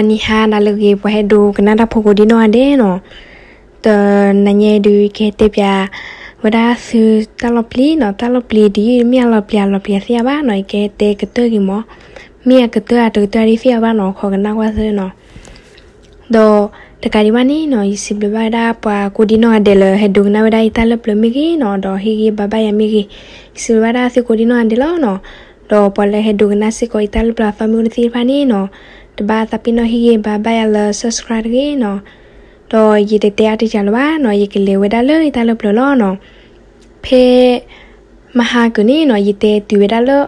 ဂီၤနံၤဟါနၤလၢအဂ့ၤ ပှၤဟဲဒိကနၣ်တၢ်ဖိကိးဒံနီၢ်ဂၤဒဲးနီၤ, တနၤညါအံၤဒုး ကဟဲတဲပၠးဝဲဒၣ်သုတၢ်လီၢ်ပျံၤနီၤ, တၢ်လီၢ်ပျံၤဒုးမ့ၢ်အလီၢ်ပျံၤအလီၢ်ပျံၤသ့ၣ်ညါဘၣ်နီၤ, ယကဟဲတဲကတၢၢ်က့ၤမး, မ့ၢ်အကတၢၢ်အတကတၢၢ်ဒ်သ့ၣ်ညါဘၣ်နီၤ, ခိးကနၣ်ကွၢ်သ့နီၤ. ဒီးတကးဒံးဘၣ်န့ၣ်နီၤ, ယစံးဘျုးဘၣ်ဝဲဒၣ်ပှၤကိးဒံနီၢ်ဂၤဒဲးလၢဟဲဒိကနၣ်ဝဲဒၣ်ယတၢ်လၢပျၢၤမ့ၢ်ဂ့ၤနီၤ, ဒီးဟ့ၣ်ဂံၢ်ဘါဘၣ်ယၤမ့ၢ်ဂ့ၤ, ယစံးဘျုးဘၣ်ဒၣ်သုကိးဒံနီၢ်ဂၤဒဲးလီၤနီၤ. ဒီးပှၤလၢဟဲဒိကနၣ်စ့ၢ်ကီးယတၢ်လၢပျၢၤအသီမ့ၢ်အိၣ်တသ့ၣ်တဖၣ်န့ၣ်နီၤ, တဘၣ်သးပ့ၤနီၣ်ဟ့ၣ်ဂံၢ်ဘါဘၣ်ယၤလၢ subscribe တဂ့ၤနီၤ. ဒီးယတတဲအါတစှၤလၢၤဘၣ်နီၤ, ယကလဲၤဝဲဒၣ်လၢယတၢ်လၢပျၢၤလီၤနီၤ. ဖဲမဟါကၢန့ၣ်နီၤ, ယတဲတုၤဝဲဒၣ်လၢ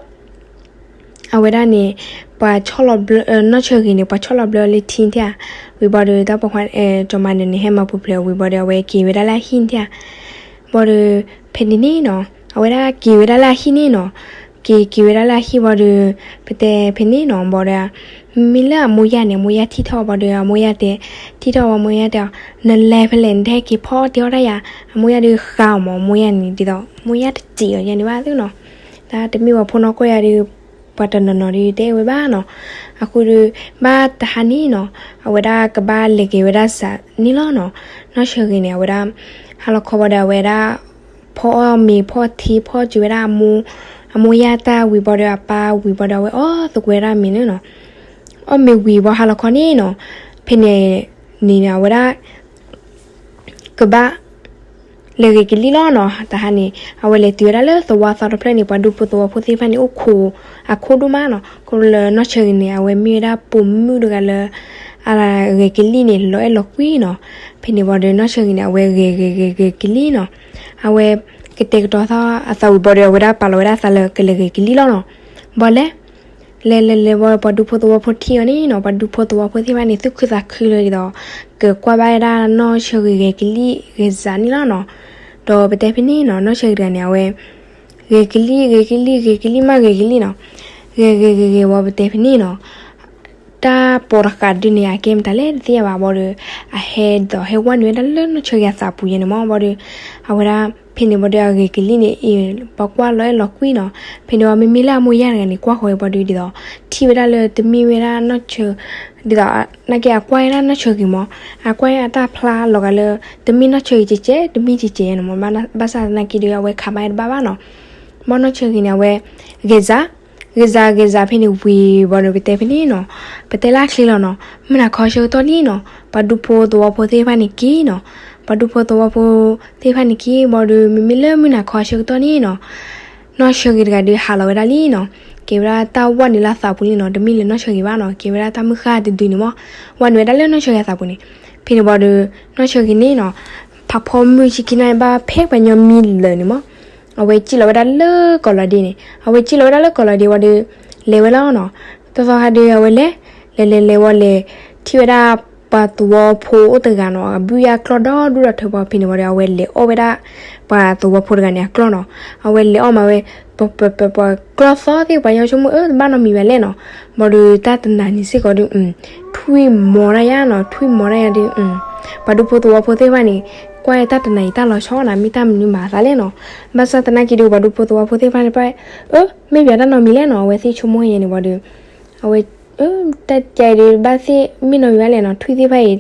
အဝဲဒၣ်န့ၣ် ပှၤဆီၣ်လီၤဘျၢ, နီၢ်ဆၢဂ့ၤန့ၣ် ပှၤဆီၣ်လီၤဘျၢလၢထံထၣ်ဧါ, ဝံၤဘၣ်ဒီး တၢ်ပိာ်ခွါ ကၠီၤမၤနၢၤန့ၣ် ဟဲမၤပူၤဖျဲးဝံၤဘၣ်ဒီး အဝဲက့ၤဝဲဒၣ်လၢအဟံၣ်ထၣ်ဧါ, ဘၣ်ဒီး ဖဲန့ၣ်န့ၣ်နီၤ, အဝဲဒၣ်က့ၤဝဲဒၣ်လၢအဟံၣ်န့ၣ်နီၤ, က့ၤက့ၤဝဲဒၣ်လၢအဟံၣ်ဘၣ်ဒီး ပတဲဖဲန့ၣ်နီၤ, ဘၣ်ဒီး မ့မ့ၢ်လၢအမိၢ်ယၢ်န့ၣ် အမိၢ်ယၢ်ထံၣ်ထီၣ်ဘၣ်ဒီး အမိၢ်ယၢ်တဲ, ထံၣ်ထီၣ်ဘၣ် မိၢ်ယၢ်တဲအီၤ, နလဲၤဖဲလဲၣ် နတဟဲက့ၤဖီအီၣ်တ့ၢ်အီၣ်တၢ်ယၤ, အမိၢ်ယၢ်ဒုးဃါအီၤမး, အမိၢ်ယၢ်န့ၣ်ဒ်သိး မိၢ်ယၢ်တစံးအီၤယဲန့ၣ်ဘၣ်သုနီၤ, တၢ်တမ့ၢ်ပှၤဖိနီၢ်ကီၢ်ယၤဒီး ပှၤတနီၤနီၤဒီးတအဲၣ်ဝဲဘၣ်နီၤ. အဃိဒီး ဘၣ်တဟါန့ၣ်နီၤ, အဝဲဒၣ်ကဘၣ်လဲၤက့ၤဝဲဒၣ်စးန့ၣ်လီၤနီၤ. နီၢ်ဆၢဂ့ၤန့ၣ် အဝဲဒၣ် ဟါလီၤခီဘၣ်ဒီး အဝဲဒၣ် ဖီအီၣ်မ့ၤဖီထံဖီက့ၤဝဲဒၣ် အမိၢ်ယၢ်တၢ်ဝံၤဘၣ်ဒီး အပၢ်ဝံၤဘၣ်ဒီး အဝဲအီၣ်သကိးဝဲဒၣ်မ့ၤန့ၣ်နီၤ. အီၣ်မ့ၤဝံၤဘၣ်ဟါလီၤခီန့ၣ်နီၤ, ဖဲန့ၣ်န့ၣ် အဝဲဒၣ် ကဘၣ် လဲၤဂဲၤကလံၣ်လီၤနီၤ. တဟါန့ၣ် အဝဲလဲၤတုၤဝဲဒၣ်လၢသဝီသီတဖျၢၣ်န့ၣ် ပှၤဒူဖိသဝီဖိသ့ၣ်တဖၣ်န့ၣ် အိၣ်ခိးအခိၣ်ဒိၣ်မးနီၤ. ခီဖျိလၢနီၢ်ဆၢဂ့ၤန့ၣ် အဝဲမ့ၢ်ဝဲဒၣ်ပိာ်မုၣ်တဂၤလၢ အဂဲၤကလံၣ်န့ၣ် လီၤအဲၣ်လီၤကွံနီၤ. ဖဲန့ၣ်ဘၣ်ဒီး နီၢ်ဆၢဂ့ၤန့ၣ် အဝဲဂဲၤဂဲၤဂဲၤဂဲၤကလံၣ်နီၤ. အဝဲကတဲာ်ကတီၤသးအသးဝံၤဘၣ်ဒီး အဝဲဒၣ်ပာ်လီၤဝဲဒၣ်သးလၢကလဲၤဂဲၤကလံၣ်လီၤနီၤ. ဘၣ်လဲၣ် လဲၤလဲၤလဲၤဘၣ် ပှၤဒူဖိသဝီဖိထံၣ်အီၤန့ၣ်နီၤ, ပှၤဒူဖိသဝီဖိသ့ၣ်တဖၣ်န့ၣ် သူၣ်ခုသးခုလၢဒ်သိး ကကွၢ်ဘၣ်ဝဲဒၣ်နီၢ်ဆၢဂ့ၤဂဲၤကလံၣ်ဂဲၤစးန့ၣ်လီၤနီၤ. ဒီးပတဲဖဲန့ၣ်နီၤ, နီၢ်ဆၢဂ့ၤတဂၤန့ၣ် အဝဲ ဂဲၤကလံၣ်ဂဲၤကလံၣ်ဂဲၤကလံၣ်မးဂဲၤကလံၣ်နီၤ. ဂဲၤဂဲၤဂဲၤဂဲၤဝံၤ ပတဲဖဲန့ၣ်နီၤ, တၢ်ပိာ်တဃာ်ဒုးန့ၣ် အကဲမတၤလဲၣ်တသ့ၣ်ညါဘၣ်ဘၣ်ဒီး အဟဲဒိးဟဲဝဲနုာ်ဝဲဒၣ်လၢနီၢ်ဆၢဂ့ၤအသးပူၤယဲန့ၣ်မးဘၣ်ဒီး အဝဲဒၣ် ဖဲန့ၣ်ဘၣ်ဒီး အဂဲၤကလံၣ်န့ၣ်အံၤ ပှၤကွၢ်လီၤအဲၣ်လီၤကွံနီၤ. ဖဲန့ၣ်ဝံၤ မ့မ့ၢ်လၢအမိၢ်ယၢ်တဂၤန့ၣ် ကွၢ်ဃီၤဝဲဘၣ်ဒီး ဒ်သိး ထံၣ်ဝဲဒၣ်လၢတမ့ၢ်ဝဲဒၣ်နီၢ်ဆၢ ဒ်သိး နာ်က့အကွၢ်ဝဲဒၣ်နီၢ်ဆၢဂ့ၤမး, အကွၢ်ဝဲအတၢ်ဖျါလီၤဂာ်လၢ တမ့ၢ်နီၢ်ဆၢဂ့ၤကဲကဲ တမ့ၢ်ကဲကဲနီၤမး, ဘၣ်ဆၣ်သနာ်က့ဒီး အဝဲခးမါတဘၣ်ဘၣ်နီၤ. ဘၣ်နီၢ်ဆၢဂ့ၤန့ၣ် အဝဲ ဂဲၤစး ဂဲၤစးဂဲၤစးဖဲန့ၣ်ဝံၤဘၣ်ဒီး ပတဲဖဲန့ၣ်နီၤ, ပတဲလၢအချ့လီၤနီၤ, မုၢ်နၤခီဆၢကတီၢ်လံနီၤ, ပှၤဒူဖိသဝီဖိသ့ၣ်တဖၣ်န့ၣ်က့ၤနီၤ, ပှၤဒူဖိသဝီဖိသ့ၣ်တဖၣ်န့ၣ်က့ၤဘၣ်ဒီး မ့မ့ၢ်လၢမုၢ်နၤခီဆၢကတီၢ်န့ၣ်နီၤ နီၢ်ဆၢဂ့ၤတဂၤဒီးဟးလီၤဝဲဒၣ်လံနီၤ, ကဲဝဲဒၣ်တၢ်ဝဲနုာ်လၢသးပူၤလံနီၤ, တမ့ၢ်လၢနီၢ်ဆၢဂ့ၤဘၣ်နီၤ, ကဲဝဲဒၣ်တၢ်မုၢ်ဃၢ်တဒုန့ၣ်မး, ဝဲနုာ်ဝဲဒၣ်လၢနီၢ်ဆၢဂ့ၤသးပူၤန့ၣ်, ဖဲန့ၣ်ဘၣ်ဒီး နီၢ်ဆၢဂ့ၤန့ၣ်နီၤ, ဖးဖီမုၢ်ဆံခံနၣ်ရံၣ်ဘၣ်ဖဲပှၤညီမံလၢာ်န့ၣ်မး, အဝဲစံၣ်လီၤဝဲဒၣ်လၢကီၢ်လီၤဒ့န့ၣ်, အဝဲစံၣ်လီၤဝဲဒၣ်လၢကီၢ်လီၤဒ့ဝံၤဒီး လဲၤဝဲလီၤနီၤ, သီသီခါဒီးအဝဲလဲၤ လဲၤလဲၤလဲၤဝံၤလဲၤ ထံၣ်ဝဲဒၣ် ပှၤသဝီဖိအိၣ်တဂၤနီၤ, အဘုၣ်ယါကျီၢ်ဒီဒူၣ်ဒီထၢပှၤ ဖဲန့ၣ်ဝံၤဒီး အဝဲလဲၤအီၣ်ဝဲဒၣ် ပှၤသဝီဖိတဂၤန့ၣ်အကျီၢ်နီၤ, အဝဲလဲၤအီၣ်မးဝဲ ပပပပကျီၢ်သီသ့ၣ် ပှၤညီဆိကမိၣ်အၢ တဘၣ်နီတမံၤဘၣ်လဲၣ်နီၤ, ဘၣ်ဒီးတၢ်တနၤန့ၣ်စ့ၢ်ကီးဒီး ထွံၣ်မီၤတၢ်ယါနီၤ, ထွံၣ်မီၤတၢ်ယါဒီး ပှၤဒူဖိသဝီဖိသ့ၣ်တဖၣ်န့ၣ် ကွၢ်တၢ်တနၤအံၤတၢ်လီၤဆီနၤ မ့ၢ်တၢ်မနုၤမၤသးလဲၣ်နီၤ, ဘၣ်ဆၣ်သနာ်က့ဒီး ပှၤဒူဖိသဝီဖိသ့ၣ်တဖၣ်န့ၣ် အၢ မ့ၢ်ပၠးတၢ်နီတမံၤလဲၣ်နီၤ, အဝဲသ့ၣ်ဆိကမိၣ်ယဲန့ၣ်ဝံၤဒီး အဝဲ တၢ်ကဲဒီးဘၣ်သ့ၣ်မ့ၢ်နီတမံၤဘၣ်လဲၣ်နီၤ, ထွံၣ်သ့ၣ်တဖၣ်အံၤ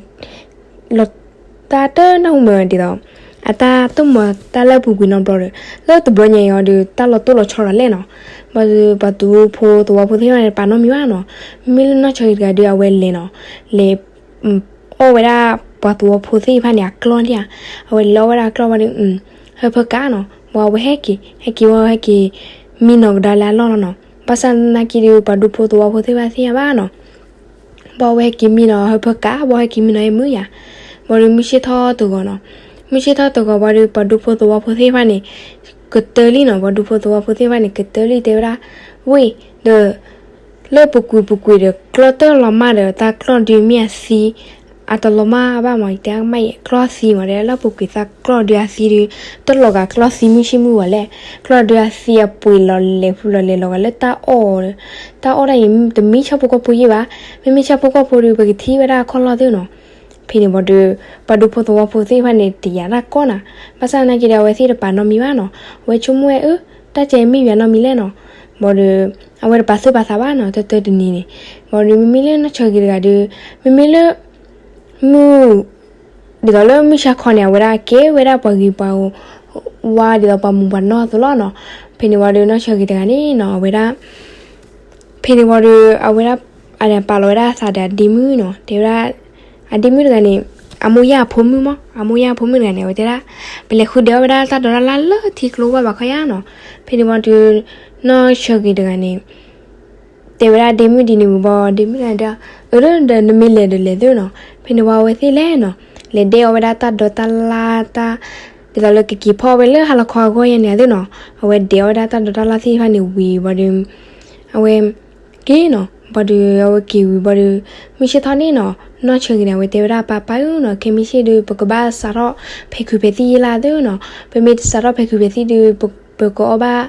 လီၤတၢ်တနၢ်ဟူမးဒ်သိး အတၢ်တမီၤတၢ်လၢအပူၤကွံာ်နီတဘျီဒီး လၢတဘျီညါအံၤအီၤဒီး တၢ်လီၤတိၢ်လီၤဆီလီၤလဲၣ်နီၤ, ဘၣ်ဒီးပှၤဒူဖိသဝီဖိသ့ၣ်တဖၣ်န့ၣ် ပာ်နီတမံၤဘၣ်နီၤ, မ့မ့ၢ်လၢနီၢ်ဆၢဂ့ၤတဂၤဒီး အဝဲလဲၤနီၤ, လဲၤ အီၣ်ဝဲဒၣ်ပှၤသဝီဖိသ့ၣ်တဖၣ်န့ၣ် အကျီၢ်န့ၣ်ဧါ, အဝဲလဲၤအီၣ်ဝဲဒၣ်အကျီၢ်ဝံၤဒီး ဟၢဖၢကးနီၤ, ဘၣ်အဝဲဟဲက့ၤ ဟဲက့ၤဝံၤဟဲက့ၤ မံနီၤကဒါလၢအလီၢ်လီၤနီၤ, ဘၣ်ဆၣ်သနာ်က့ဒီး ပှၤဒူဖိသဝီဖိသ့ၣ်တဖၣ်သ့ၣ်ညါဘၣ်နီၤ ဘၣ်ဝဲဟဲက့ၤမံနီၤ ဟၢဖၢကး ဘၣ်ဟဲက့ၤမံနီၤ ဟဲမုာ်ယါ, ဘၣ်ဒီးမုၢ်ဆ့ၣ်ထီၣ်တဂီၤနီၤ, မုၢ်ဆ့ၣ်ထီၣ်တဂီၤဘၣ်ဒီး ပှၤဒူဖိသဝီဖိသ့ၣ်တဖၣ်န့ၣ် ကတၢၢ်လံနီၤ, ပှၤဒူဖိသဝီဖိသ့ၣ်တဖၣ်န့ၣ် ကတၢၢ်လံတဲဝဲဒၣ်, ဝ့ၢ် ဒီး လၢပူၤကွံာ်ပူၤကွံာ်ဒီး ကျီၢ်တၢၢ်လီၤမၢ်ဒီး တၢ်ကျီၢ်ဒုးမ့ၢ်အသံ အတလီၤမၢ်ဘၣ်မး ယတဲအကမၣ်အံၤ ကျီၢ်သံမး ဒီးလၢပူၤကွံာ်သးကျီၢ်ဒုးအသံဒုး တလီၤဂာ်ကျီၢ်သံမုၢ်ဆ့ၣ်မုၢ်ဂီၤလဲၣ်, ကျီၢ်ဒုးအသံအပှ့ၤလီၤလဲၤဖုလီၤလဲၤလီၤဂာ်လၢတၢ်အီၣ်, တၢ်အီၣ်ဒၣ်အံၤ တမ့ၢ်ဆၣ်ဖိကီၢ်ဖိယဲၢ်ဘၣ်, မ့မ့ၢ်ဆၣ်ဖိကီၢ်ဖိဒုး ပကထံၣ်ဝဲဒၣ်အခီၣ်လီၢ်သ့ၣ်နီၤ, ဖဲန့ၣ်ဘၣ်ဒီး ပှၤဒူဖိသဝီဖိသ့ၣ်တဖၣ်န့ၣ် တယာ်တၢ်ကီၢ်နၤ, ဘၣ်ဆၣ်သနာ်က့ဒီး အဝဲသ့ၣ်တပာ်နီတမံၤဘၣ်နီၤ, အဝဲဆိကမိၣ်ဝဲအၢ တၢ်ကဲမ့ၢ်ယွၤနီတမံၤလဲၣ်နီၤ, ဘၣ်ဒီး အဝဲတပာ်သူၣ်ပာ်သးဘၣ်နီၤ တၢ်တၢ်တနံၤန့ၣ်. ဘၣ်ဒီးမ့မ့ၢ်လၢနီၢ်ဆၢဂ့ၤတဂၤဒီး မ့မ့ၢ်လၢ မုၢ် ဒ်သိးလၢမုၢ်ဆါခီန့ၣ် အဝဲဒၣ်ကဲဝဲဒၣ်ပှၤဂ့ၤပှၤဝါ ဒ်သိးပှၤမုၢ်ပှၤနီၢ်အသိးလီၤနီၤ. ဖဲန့ၣ်ဝံၤဒီးနီၢ်ဆၢဂ့ၤတဂၤန့ၣ်နီၤ အဝဲဒၣ် ဖဲန့ၣ်ဝံၤဒီး အဝဲဒၣ် အပာ်လီၤဝဲဒၣ်အသးဒီးအဒ့မုၣ်နီၤ တဲဝဲဒၣ် အဒ့မုၣ်တဂၤန့ၣ် အမိၢ်ယၢ်အဖိမုၣ်မး အမိၢ်ယၢ်အဖိမုၣ်တဂၤန့ၣ် အဝဲတဲဒၣ် ပလဲၤဃုဒဲးအီၣ်ဝဲဒၣ်တၢ်ဒိးတၢ်လၣ်လၢထံကျိဝၢ်ဘၣ်ခီယါနီၤ. ဖဲန့ၣ်ဝံၤဒီး နီၢ်ဆၢဂ့ၤတဂၤန့ၣ် တဲဝဲဒၣ်ဒ့မုၣ်ဒ်န့ၣ်ဝံၤဘၣ် ဒ့မုၣ်တဂၤန့ၣ် အၢ ဒီးနမ့ၢ်လဲၤဒီးလဲၤသ့နီၤ. ဖဲန့ၣ်ဝံၤအဝဲသ့ၣ်လဲၤနီၤ လဲၤဒဲးအီၣ်ဝဲဒၣ်တၢ်ဒိးတၢ်လၣ်တၢ် ဒ်သိးလၢကက့ၤဖီအီၣ်ဝဲလၢဟါလီၤခီအဂီၢ်ယါန့ၣ်သ့နီၤ. အဝဲဒဲးအီၣ်ဝဲဒၣ်တၢ်ဒိးတၢ်လၣ်သ့ၣ်တဖၣ်န့ၣ်ဝံၤဘၣ်ဒီး အဝဲ က့ၤနီၤ ဘၣ်ဒီးအဝဲက့ၤဝံၤဘၣ်ဒီး မုၢ်ဆ့ၣ်ထီၣ်န့ၣ်နီၤ နီၢ်ဆၢဂ့ၤန့ၣ် အဝဲတဲဝဲဒၣ်ပၢ်ပၢ်ဧၢနီၤ ခဲမုၢ်ဆ့ၣ်ဒီး ပကဘၣ်စးထီၣ်ဖဲးခုးဖဲးသံၣ်ယ့လၢသ့နီၤ. ပမ့ၢ်တစးထီၣ်ဖဲးခုးဖဲးသံၣ်ဒီး ပ ပကအီၣ်ဘၣ်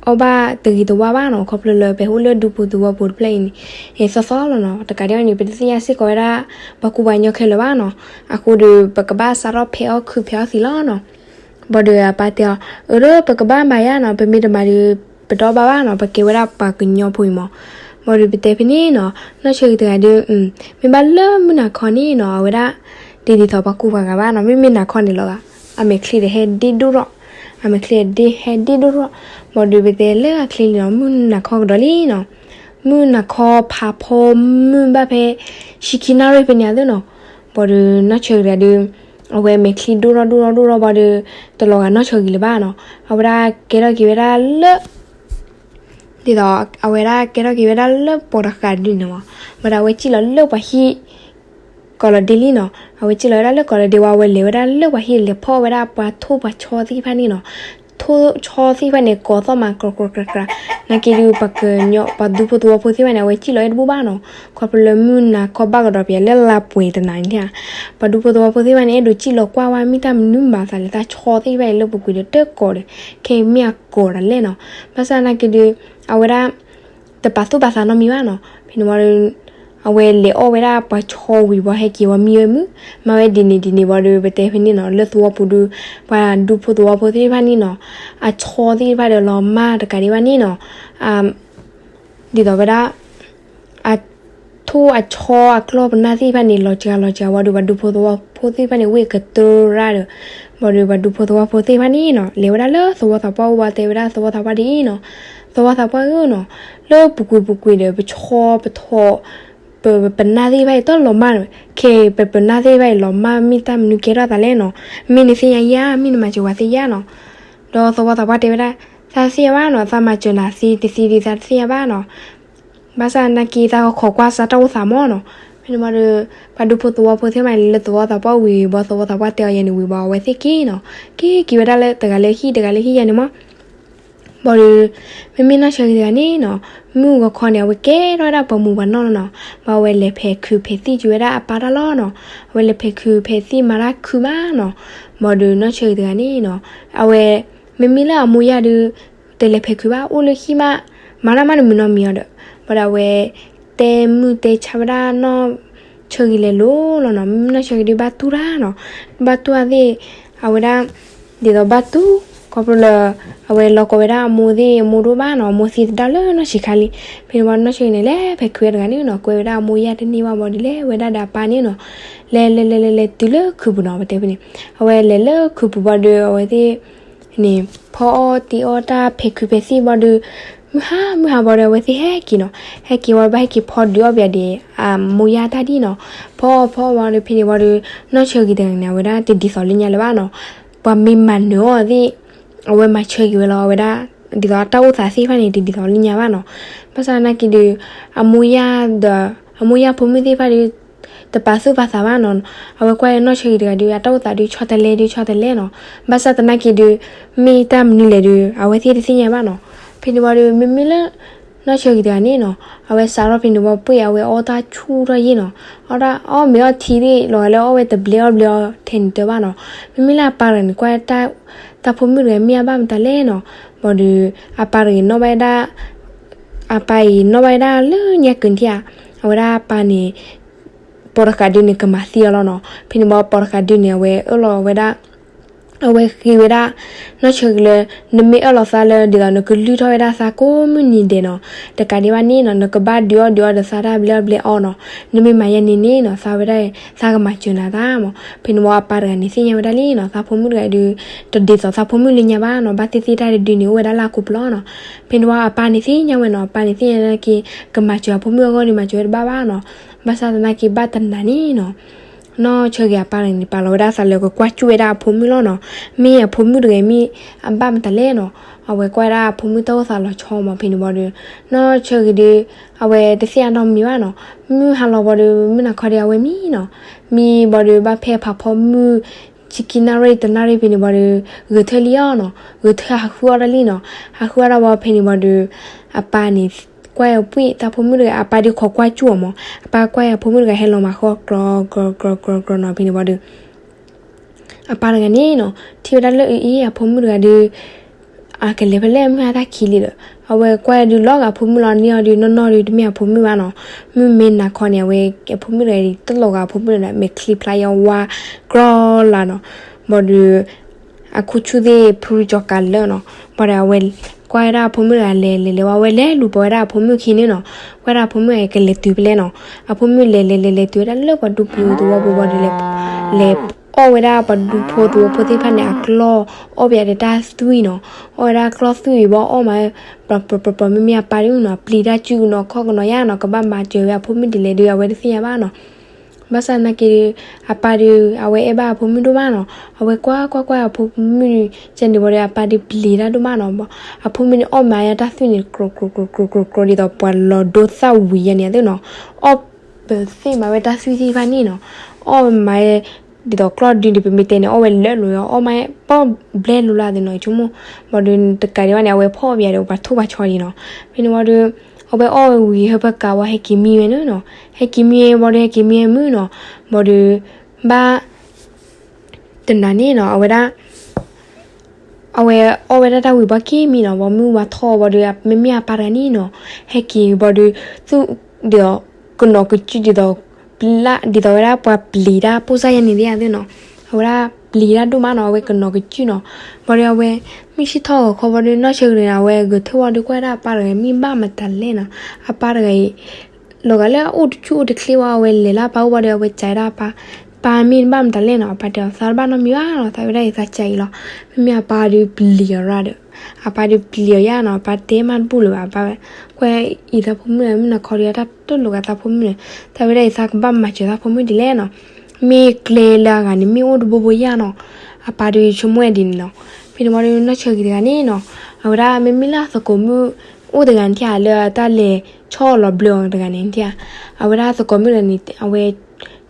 အီၣ်ဘၣ်တဂ့ၤတဝါဘၣ်နီၤ ခီဖျိလၢပဟဲအိၣ်လၢဒူဖိသဝီဖိတဖျၢၣ်အံၤန့ၣ် သီသီလီၤနီၤ. တကးဒံးအံၤန့ၣ် ပတသ့ၣ်ညါစ့ၢ်ကီးဝဲဒၣ် ပှၤကူပှၤကညီခဲလၢာ်ဘၣ်နီၤ. အဃိဒီး ပကဘၣ်စးထီၣ်ဖဲးအီၣ်ခုးဖဲးအီၣ်သံးလီၤနီၤ. ဘၣ်ဒီးအပၢ်တဲအီၤ အၢ ဒီးပကဘၣ်မၤယါနီၤ ပမ့ၢ်တမၤဒီး ပတအီၣ်ဘၣ်ဘၣ်နီၤ ပကဲဝဲဒၣ်ပှၤကညီဖိအံၤမး. ဘၣ်ဒီးပတဲဖဲန့ၣ်နီၤ နီၢ်ဆၢဂ့ၤတဂၤဒီး မ့ၢ်ဘၣ်လၢမုၢ်နၤခီန့ၣ်နီၤ အဝဲဒၣ် ဒ်ဒ်သိးပှၤကူပှၤဂၤဘၣ်နီၤ မ့မ့ၢ်နၤခီန့ၣ်လီၤဂာ် အမဲာ်ချံဒီးဟဲဒ့ဒိၣ်ထီၣ် အမဲာ်ချံဒ့ဟဲဒ့ဒိၣ်ထီၣ်. ဘၣ်ဒီးပတဲလၢအချံလံနီၤ မုၢ်နၤခီကဒီးလံနီၤ မုၢ်နၤခီဖးဖီမုၢ်ဘၣ်ဖဲ ဆံခံနၣ်ရံၣ်ဖဲန့ၣ်သ့နီၤ. ဘၣ်ဒီးနီၢ်ဆၢဂ့ၤတဂၤဒီး အဝဲမဲာ်ချံဒိၣ်ထီၣ်ဒိၣ်ထီၣ်ဒိၣ်ထီၣ်ဘၣ်ဒီး တလီၤဂာ်နီၢ်ဆၢဂ့ၤလၢၤဘၣ်နီၤ. အဝဲဒၣ်ကဲထီၣ်က့ၤဝဲဒၣ်လၢ ဒ်သိးအဝဲဒၣ်ကဲထီၣ်က့ၤဝဲဒၣ်လၢပိာ်တဃာ်ဒုန့ၣ်မး. ဘၣ်ဒီးအဝဲစံၣ်လီၤလၢပှၤဟံၣ် ကီးလီၤဒ့လံနီၤ. အဝဲစံၣ်လီၤဝဲဒၣ်လၢကီးလီၤဒ့ဝံၤ အဝဲလဲၤဝဲဒၣ်လၢပှၤဟံၣ် လဲၤဖီၣ်ဝဲဒၣ်ပှၤထိၣ်ပှၤဆီသ့ၣ်တဖၣ်န့ၣ်နီၤ. ထိၣ်ဆီသ့ၣ်တဖၣ်န့ၣ် ကိးသီၣ်မး ကြၢးကြၢးကြၢးကြၢး နာ်က့ဒုး ပှၤကညီ ပှၤဒူဖိသဝီဖိသ့ၣ်တဖၣ်န့ၣ် အဝဲစံၣ်လီၤအဲၣ်တဘူၣ်ဘၣ်နီၤ. ခီဖျိလၢမုၢ်နၤခီဘၣ်ကဒီးပယီၤလၢလါပှဲၤတနၤန့ၣ်ဧါ. ပှၤဒူဖိသဝီဖိသ့ၣ်တဖၣ်န့ၣ် အဲၣ်ဒိးစံၣ်လီၤကွၢ်ဝဲ မ့ၢ်တၢ်မနုၤမၤသးလဲၣ် တၢ်ဆီသ့ၣ်တဖၣ်အံၤလၢပူၤကွံာ်ဒီးတကိးဒီး ခဲအံၤမ့ၢ်အကိးဒၣ်လဲာ်နီၤ. ဘၣ်ဆၣ်နာ်က့ဒုး အဝဲဒၣ် တပာ်သူၣ်ပာ်သးနီတမံၤဘၣ်နီၤ. ဖဲန့ၣ်ဝံၤဒီး အဝဲလဲၤအီၣ်ဝဲဒၣ်ပှၤဆီဝံၤဘၣ် ဟဲက့ၤဝံၤမံဝဲမုၢ် မၤဝဲဒ်န့ၣ်ဒ်န့ၣ်ဝံၤဒီး ပတဲဖဲန့ၣ်နီၤ လၢသဝီပူၤဒုး ပှၤဒူဖိသဝီဖိသ့ၣ်တဖၣ်န့ၣ်နီၤ အဆီသ့ၣ်တဖၣ်ဒီးလီၤမၢ်တကးဒံးဘၣ်န့ၣ်နီၤ. ဒ်သိးဝဲဒၣ် အထိၣ်အဆီအကျီၢ်ပနၢ်သ့ၣ်တဖၣ်န့ၣ် လီၤစှၤလီၤစှၤဝံၤဒီး ပှၤဒူဖိသဝီဖိသ့ၣ်တဖၣ်န့ၣ် ဝ့ၢ်ကတြၢ်ဒီး ဘၣ်ဒီးပှၤဒူဖိသဝီဖိသ့ၣ်တဖၣ်န့ၣ်နီၤ လဲၤဝဲဒၣ်လၢသဝီသးပှၢ်အိၣ်ဝံၤ တဲဝဲဒၣ်သဝီသးပှၢ်ဒ်အံၤနီၤ, သဝီသးပှၢ်ဧၢနီၤ, လၢပူၤကွံာ်ပူၤကွံာ်ဒီး ပဆီပထိၣ် ပ ပနၢ်သ့ၣ်တဖၣ်အံၤတလီၤမၢ်နီၤ, ခဲအံၤပပနၢ်သ့ၣ်တဖၣ်အံၤလီၤမၢ် မ့ၢ်တၢ်မနုၤကဲထီၣ်သးလဲၣ်နီၤ, မ့ၢ်နသ့ၣ်ညါယါ မ့ၢ်နမၤစၢၤဝဲသ့ၣ်ညါနီၤ. ဒီးသဝီသးပှၢ်တဲဝဲဒၣ် သးသ့ၣ်ညါဘၣ်နီၤ, သးမၤစၢၤနၤသ့တသ့ဒီး သးတသ့ၣ်ညါဘၣ်နီၤ. ဘၣ်ဆၣ်နာ်က့ သးကခိးကွၢ်စးတၢ်အိၣ်သးမးနီၤ. ဖဲန့ၣ်ဝံၤဒီး ပှၤဒူဖိသဝီဖိသ့ၣ်တဖၣ်န့ၣ် လၢသဝီသးပှၢ်ဝံၤဘၣ် သဝီသးပှၢ်တဲအီၤယဲန့ၣ်ဝံၤဘၣ် အဝဲသ့ၣ်က့ၤနီၤ, က့ၤက့ၤဝဲဒၣ်လၢတဂၤလၢဟံၣ် တဂၤလၢဟံၣ်ယဲန့ၣ်မး. ဘၣ်ဒီး မ့မ့ၢ်နီၢ်ဆၢဂ့ၤတဂၤန့ၣ်နီၤ, မုၢ်ဂီၤခီန့ၣ် အဝဲကဲထီၣ်ဝဲဒၣ်ပှၤမုၢ်ပှၤနီၢ်လီၤနီၤ. ဘၣ်အဝဲလဲၤဖဲးခုးဖဲးသံၣ်က့ၤဝဲဒၣ်အပၢ်တၢ်လီၢ်နီၤ. အဝဲလဲၤဖဲးခုးဖဲးသံၣ်မၤတၢ်ခုးမးနီၤ. ဘၣ်ဒီးနီၢ်ဆၢဂ့ၤတဂၤန့ၣ်နီၤ, အဝဲ မ့မ့ၢ်လၢအမိၢ်ယၢ်ဒီး တလဲၤဖဲးခုးဘၣ် အိၣ်လၢဟံၣ်မး မၤတၢ်မးတမုာ်နီတမံၤအီၤဒီး ဘၣ်ဒီးအဝဲ တဲမုၢ်တဲဆါဝဲဒၣ်နီၢ်ဆၢဂ့ၤလဲၤလိၤလီၤနီၤ. မ့မ့ၢ်နီၢ်ဆၢဂ့ၤဒုးဘၣ်တူၢ်တၢ်နီၤ, ဘၣ်တူၢ်အသ့ၣ် အဝဲဒၣ် ဒ်သိးဘၣ်တူၢ် ခီဖျိလၢ အဝဲလီၤကီဝဲဒၣ်အမိၢ်သ့ၣ် အမိၢ်တအိၣ်ဘၣ်နီၤ, အမိၢ်သံသဒၣ်လၢနီၢ်ဆံးခါလံ. ဖဲန့ၣ်ဝံၤနီၢ်ဆၢဂ့ၤန့ၣ် လဲၤဖဲးခုးဝဲတဂၤန့ၣ်နီၤ, ကွဲဝဲဒၣ်အမိၢ်ယၢ်တန့ၢ်ဘၣ်ဘၣ်ဒီး လဲၤဝဲဒၣ်ဒီးအပၢ်န့ၣ်နီၤ, လဲၤလဲၤလဲၤလဲၤလဲၤတုၤလၢခုးပူၤနီၤ ပတဲဖဲန့ၣ်. အဝဲလဲၤလၢခုးပူၤဘၣ်ဒီး အဝဲသ့ၣ် န့ၣ် ဖီအီၣ်တ့အီၣ်တၢ်ဖဲးခုးဖဲးသံၣ်ဘၣ်ဒီး မုၢ်ဟါမုၢ်ဟါဘၣ်ဒီး အဝဲသ့ၣ်ဟဲက့ၤနီၤ, ဟဲက့ၤဝံၤဘၣ် ဟဲက့ၤဖီဒုးအီၣ်ပယီၤဒီး အမိၢ်ယၢ်တၢ်ဒ်နီၤ, ဖီအီၣ်ဖီအီၣ်ဝံၤဒီး ဖဲန့ၣ်ဝံၤဒီး နီၢ်ဆၢဂ့ၤတဂၤန့ၣ် အဝဲဒၣ်တဒ်သိးလၢညါလၢၤဘၣ်နီၤ, ပှၤမ့ၢ်မၤနၢၤအီၤသ့ၣ် အဝဲမၤဆၢဂ့ၤဝဲလီၤ, အဝဲဒၣ် ဒ်သိးအတၢ်အိၣ်သးသ့ၣ်တဖၣ်န့ၣ် တဒ်သိးလၢညါဘၣ်နီၤ. ဘၣ်ဆၣ်နာ်က့ဒီး အမိၢ်ယၢ်ဒီး အမိၢ်ယၢ်ဖိမုၣ်သ့ၣ်တဖၣ်ဒီး တပာ်သူၣ်ပာ်သးဘၣ်နီၤ, အဝဲကွၢ်နီၢ်ဆၢဂ့ၤတဂၤဒီး အတၢ်အိၣ်သးဒုးဆီတလဲဒုးဆီတလဲနီၤ, ဘၣ်ဆၣ်သနာ်က့ဒီး မ့ၢ်တၢ်မနုၤလဲၣ်ဒီး အဝဲသ့ၣ်တသ့ၣ်ညါဘၣ်နီၤ. ဖဲန့ၣ်ဝံၤဒီး မ့မ့ၢ်လၢ နီၢ်ဆၢဂ့ၤတဂၤန့ၣ်နီၤ, အဝဲစးထီၣ်ဖဲန့ၣ်ဝံၤပှ့ၢ် အဝဲအီၣ်တၢ်ဆူၣ်ထီၣ်ယဲၢ်နီၤ, အီၣ်တၢ်အီၣ်မ့ၤအီထံသ့ၣ် လီၤဂာ်လၢအီၣ်ဝဲတဘျဲးအီၣ်ဘျဲးအီထဲန့ၣ်တၢ်ဘၣ်နီၤ. မ့မ့ၢ်လၢအပၢ်တဂၤန့ၣ် ကွၢ်တၢ်ဖိမုၣ်တဂၤမ့ၢ်အဘၣ်မတၤလဲၣ်နီၤ, ဘၣ်ဒီး အပၢ်တဂၤနီၣ်ဘၣ်ဝဲဒၣ် အပၢ်အံၤနီၣ်ဘၣ်ဝဲဒၣ်လၢညါကၢၤထံၣ်ဧါ, အဝဲဒၣ်အပၢ်န့ၣ် ပိာ်တဃာ်ဒုန့ၣ် ကမၤသံအီၤလီၤနီၤ. ဖဲန့ၣ်ဝံၤပိာ်တဃာ်ဒုန့ၣ် အဝဲအၢၣ်လီၤဝဲဒၣ် အဝဲဃ့ဝဲဒၣ် နီၢ်ဆၢဂ့ၤလၢ နမ့ၢ်အၢၣ်လီၤသးလၢဒ်သိးနကလုၢ်ထီၣ်ဝဲဒၣ်သးကိးမုၢ်နံၤဒဲးနီၤ, တကးဒံးဘၣ်န့ၣ်နီၤ နကဘၣ်ဒုးအီၣ်ဒုးအီဒီးသးတၢ်ဘျဲအီၣ်ဘျဲအီနီၤ, နမ့ၢ်မၤယဲန့ၣ်န့ၣ်နီၤ သးဝဲဒၣ် သးကမၤစၢၤနၤသးမး. ဖဲန့ၣ်ဝံၤအပၢ်တဂၤန့ၣ်သ့ၣ်ညါဝဲဒၣ်လံနီၤ သးဖိမုၣ်တဂၤဒုး တဒ်သိးသးဖိမုၣ်လၢညါဘၣ်နီၤ, ဘၣ်သ့ၣ်သ့ၣ်တၢ်တဒုန့ၣ် အိၣ်ဝဲဒၣ်လၢအခိၣ်ပျီနီၤ. ဖဲန့ၣ်ဝံၤအပၢ်န့ၣ်သ့ၣ်ညါဝဲနီၤ, အပၢ်န့ၣ်သ့ၣ်ညါနာ်က့ ကမၤစၢၤအဖိမုၣ်အဂီၢ်ဒီး မၤစၢၤဝဲတဘၣ်ဘၣ်နီၤ. ဘၣ်ဆၣ်သနာ်က့ဘၣ်တနၤန့ၣ်နီၤ နီၢ်ဆၢဂ့ၤအပၢ်တဂၤန့ၣ် ပာ်လီၤဝဲဒၣ်သးလၢကကွၢ်စူၣ်ဝဲဒၣ်အဖိမုၣ်လီၤနီၤ. မ့ၢ်အဖိမုၣ်တဂၤမ့ၢ်အဘၣ်မတၤလဲၣ်နီၤ, အဝဲကွၢ်ဝဲဒၣ်အဖိမုၣ်တၢ်အိၣ်သးလီၤဆီမး. ဖဲန့ၣ်ဝံၤဒီး နီၢ်ဆၢဂ့ၤဒီး အဝဲတသ့ၣ်ညါနီတမံၤဘၣ်နီၤ. မုၢ်ဟါလီၤဝံၤဒီး မုၢ်နၤခီဒီး အဝဲမံနီၤ. မံဝံၤဒီး ဘၣ်ဖဲအဖးဖီမုၢ် ဆံခံနၣ်ရံၣ်တနၣ်ရံၣ်ဖဲန့ၣ်ဝံၤဒီး ဂဲၤထၢၣ်လံအီၤနီၤ, ဂဲၤထၢၣ်ဟးဃုအီၣ်တၢ်လံနီၤ. ဟးဃုအီၣ်တၢ်ဝံၤဖဲန့ၣ်ဝံၤဒီး အပၢ်န့ၣ် ကွၢ်အီၤပှ့ၢ်သးဖိမုၣ်တဂၤ, အပၢ်ဒုးခိးကွၢ်စူၣ်အီၤမး, အပၢ်ကွၢ်အီၤအဖိမုၣ်တဂၤဟဲလီၤမၤဃီကျီကျီကျီကျီနီၤ. ဖဲန့ၣ်ဝံၤဒီး အပၢ်တဂၤန့ၣ်နီၤ ထံၣ်ဝဲဒၣ်လၢအအံၤ အဖိမုၣ်တဂၤဒီး အကလဲၤဖဲလဲၣ် မုၢ်ဟါတၢ်ခံးလံဒီး အဝဲကွၢ်ဒုးလီၤဂာ်အဖိမုၣ်လီၤ. န့ၢ်အီၤဒီးနီၢ်နီၢ်ဒီး တမ့ၢ်အဖိမုၣ်ဘၣ်နီၤ. မုၢ်မ့ၢ်နၤခီန့ၣ် အဝဲအဖိမုၣ်တဂၤအံၤ တလီၤဂာ်အဖိမုၣ်ဒီး မဲာ်ချံဖျါယဝါ ကြီလၢနီၤ. ဘၣ်ဒီး အခိၣ်ဆူၣ်သ့ၣ်ဖုကၠီၤကးလၢနီၤ. ဘၣ်ဒီးအဝဲ ကွၢ်ဝဲဒၣ်အဖိမုၣ်တဂၤလဲၤလဲၤလဲၤဝဲ အဝဲလဲၤလူၤပိာ်ဝဲဒၣ်အဖိမုၣ်ခံန့ၣ်နီၤ. ကွၢ်ဒၣ်အဖိမုၣ်အံၤကလဲၤတုၤဖဲလဲၣ်နီၤ. အဖိမုၣ်လဲၤလဲၤလဲၤလဲၤတုၤဝဲဒၣ်လၢပှၤဒူဖိသဝီပူၤဘၣ်ဒီး လဲၤအီၣ်ဝဲဒၣ်ပှၤဒူဖိသဝီဖိသ့ၣ်တဖၣ်န့ၣ် အကျီၢ် အီၣ်ဘၣ်ဒီးတၢ်သွံၣ်နီၤ. အီၣ်ဝဲဒၣ်ကျီၢ်သွံၣ်အံၤဘၣ်အီၣ်မး ပျီပျီပျီပျီ မ့မ့ၢ်အပၢ်ဒုးနီၤ ပျံၤတၢ်စုကနီၤခီၣ်ကနီၤယါနီၤ ကဘၣ်မၤစၢၤဝဲအဖိမုၣ်ဒ်လဲၣ်ဒီး အဝဲတသ့ၣ်ညါဘၣ်နီၤ. ဘၣ်ဆၣ်သနာ်က့ဒီး အပၢ်ဒီး အဝဲအဲၣ်ဘၣ်အဖိမုၣ်ဒိၣ်မးနီၤ. အဝဲကွၢ်ကွၢ်ကွၢ်အဖိမုၣ် ကန့ၣ်ဝံၤဒီး အပၢ်ဒုးပျံၤတၢ်ဒိၣ်မးနီၤ. အဖိမုၣ်န့ၣ်အီၣ်မးယါတၢ်သွံၣ်န့ၣ် ကြီကြီကြီကြီကြီ ဒ်သိးပှၤလီၤဒိသၣ်ဝံၤယါန့ၣ်သ့ၣ်နီၤ. အီၣ်ပသ့ၣ်မးဝဲတၢ်သွံၣ်သ့ၣ်တဖၣ်န့ၣ်နီၤ. အီၣ်မး ဒ်သိးကျီၢ်ဒုးန့ၣ် ပမ့ၢ်တဲန့ၣ် အီၣ်ဝဲလၢာ်လီၤ အီၣ်မးပီၣ်ဘျဲလိၤလၢသ့ၣ်နီၤ ဆိကမိၣ်. ဘၣ်ဒီးတကးဒံးဘၣ်န့ၣ် အဝဲဖီၣ်ဘၣ်ဒီးပှၤထိၣ်ပှၤဆီဒံးနီၤ. ဖဲန့ၣ်ဝံၤဒီး အဝဲအီၣ်ဝံၤဟၢဖၢကးဝံၤ ဟဲက့ၤမံဝဲန့ၣ်နီၤ. ဟဲက့ၤမံဝဲဘၣ်ဒီး ဟဲက့ၤမံဝဲမုၢ်နီၤ. ဘၣ်ဒီး ဘၣ် တနၤန့ၣ်နီၤ အဝဲဒၣ် အဝဲအီၣ်ဝဲဒၣ်တၢ်ဝံၤဘၣ်က့ၤမံနီၤ ဘၣ်မုၢ်ဝါထီၣ်ဘၣ်ဒီး မ့မ့ၢ်အပၢ်တဂၤန့ၣ်နီၤ ဟဲက့ၤဘၣ်ဒီး သူၣ်ဒ်သိး ကနီၤကစုၣ်ဒ်သိး ပျံၤ ဒ်သိးဝဲဒၣ်ပှၤပျံၤတၢ်ပိၢ်စၢ်ယါန့ၣ်သ့ၣ်ဧါသ့ၣ်နီၤ. အဝဲဒၣ်ပျံၤတၢ်ဒိၣ်မးနီၤ အဝဲကနီၤကစုၣ်နီၤ. ဘၣ်ဒီးအဝဲ မုၢ်ဆ့ၣ်ထီၣ်ဂီၤခီဘၣ်ဒီး နီၢ်ဆၢဂ့ၤန့ၣ် အဝဲဂဲၤထၢၣ်ဝံၤဒီးကွၢ်ဒၣ်အပၢ်တဂၤမံဘၣ်မတၤလဲၣ်နီၤ. အပၢ်တဂၤအံၤ လီၤဂာ်လၢအအိၣ်တဆူၣ်အိၣ်တချ့ဝံၤ အဝဲလဲၤလၢအပၢ်အိၣ်ဘၣ်ဒီး အဝဲစံးဒၣ်အပၢ်, ပၢ်မ့ၢ်နဘၣ်မတၤလဲၣ်နီၤ အပၢ်တဲအီၤ သးတဘၣ်နီတမံၤဘၣ်နီၤ သးဝဲဒၣ်အံၤသးစံးအံၤလီၤ. မ့မ့ၢ်အပၢ်ဒီးပျံၤအီၤရၣ်ဒီး အပၢ်ဒီးပျံၤအီၤယါနီၤ အပၢ်တဲမးတဘူၣ်လၢၤဘၣ် အပၢ်ကွဲးအံၤသးဖိမုၣ် မုၢ်နၤခီဒီးတၢ်တလိာ်ဂာ်သးဖိမုၣ်န့ၣ် သးဝဲဒၣ်အံၤသးကဘၣ်မၤစၢၤသးဖိမုၣ်ဒ်လဲၣ်နီၤ. မ့ၢ်ကျဲလၢအဂၤန့ၣ် မ့ၢ်အိၣ်တဘိဘိယါနီၤ အပၢ်ဒီးဆိကမိၣ်ဝဲဒ်န့ၣ်နီၤ. ဖဲန့ၣ်ဝံၤဒီးနီၢ်ဆၢဂ့ၤတဂၤန့ၣ်နီၤ အဝဲဒၣ်မ့မ့ၢ်လၢအသကိးမုၣ်အိၣ်တဂၤန့ၣ်ဧါ လၢတၢ်လဲၤဆီၣ်လီၤဘျၢအီၤတဂၤန့ၣ်ဧါ. အဝဲဒၣ်သကိးမုၣ်တဂၤန့ၣ် အဝဲ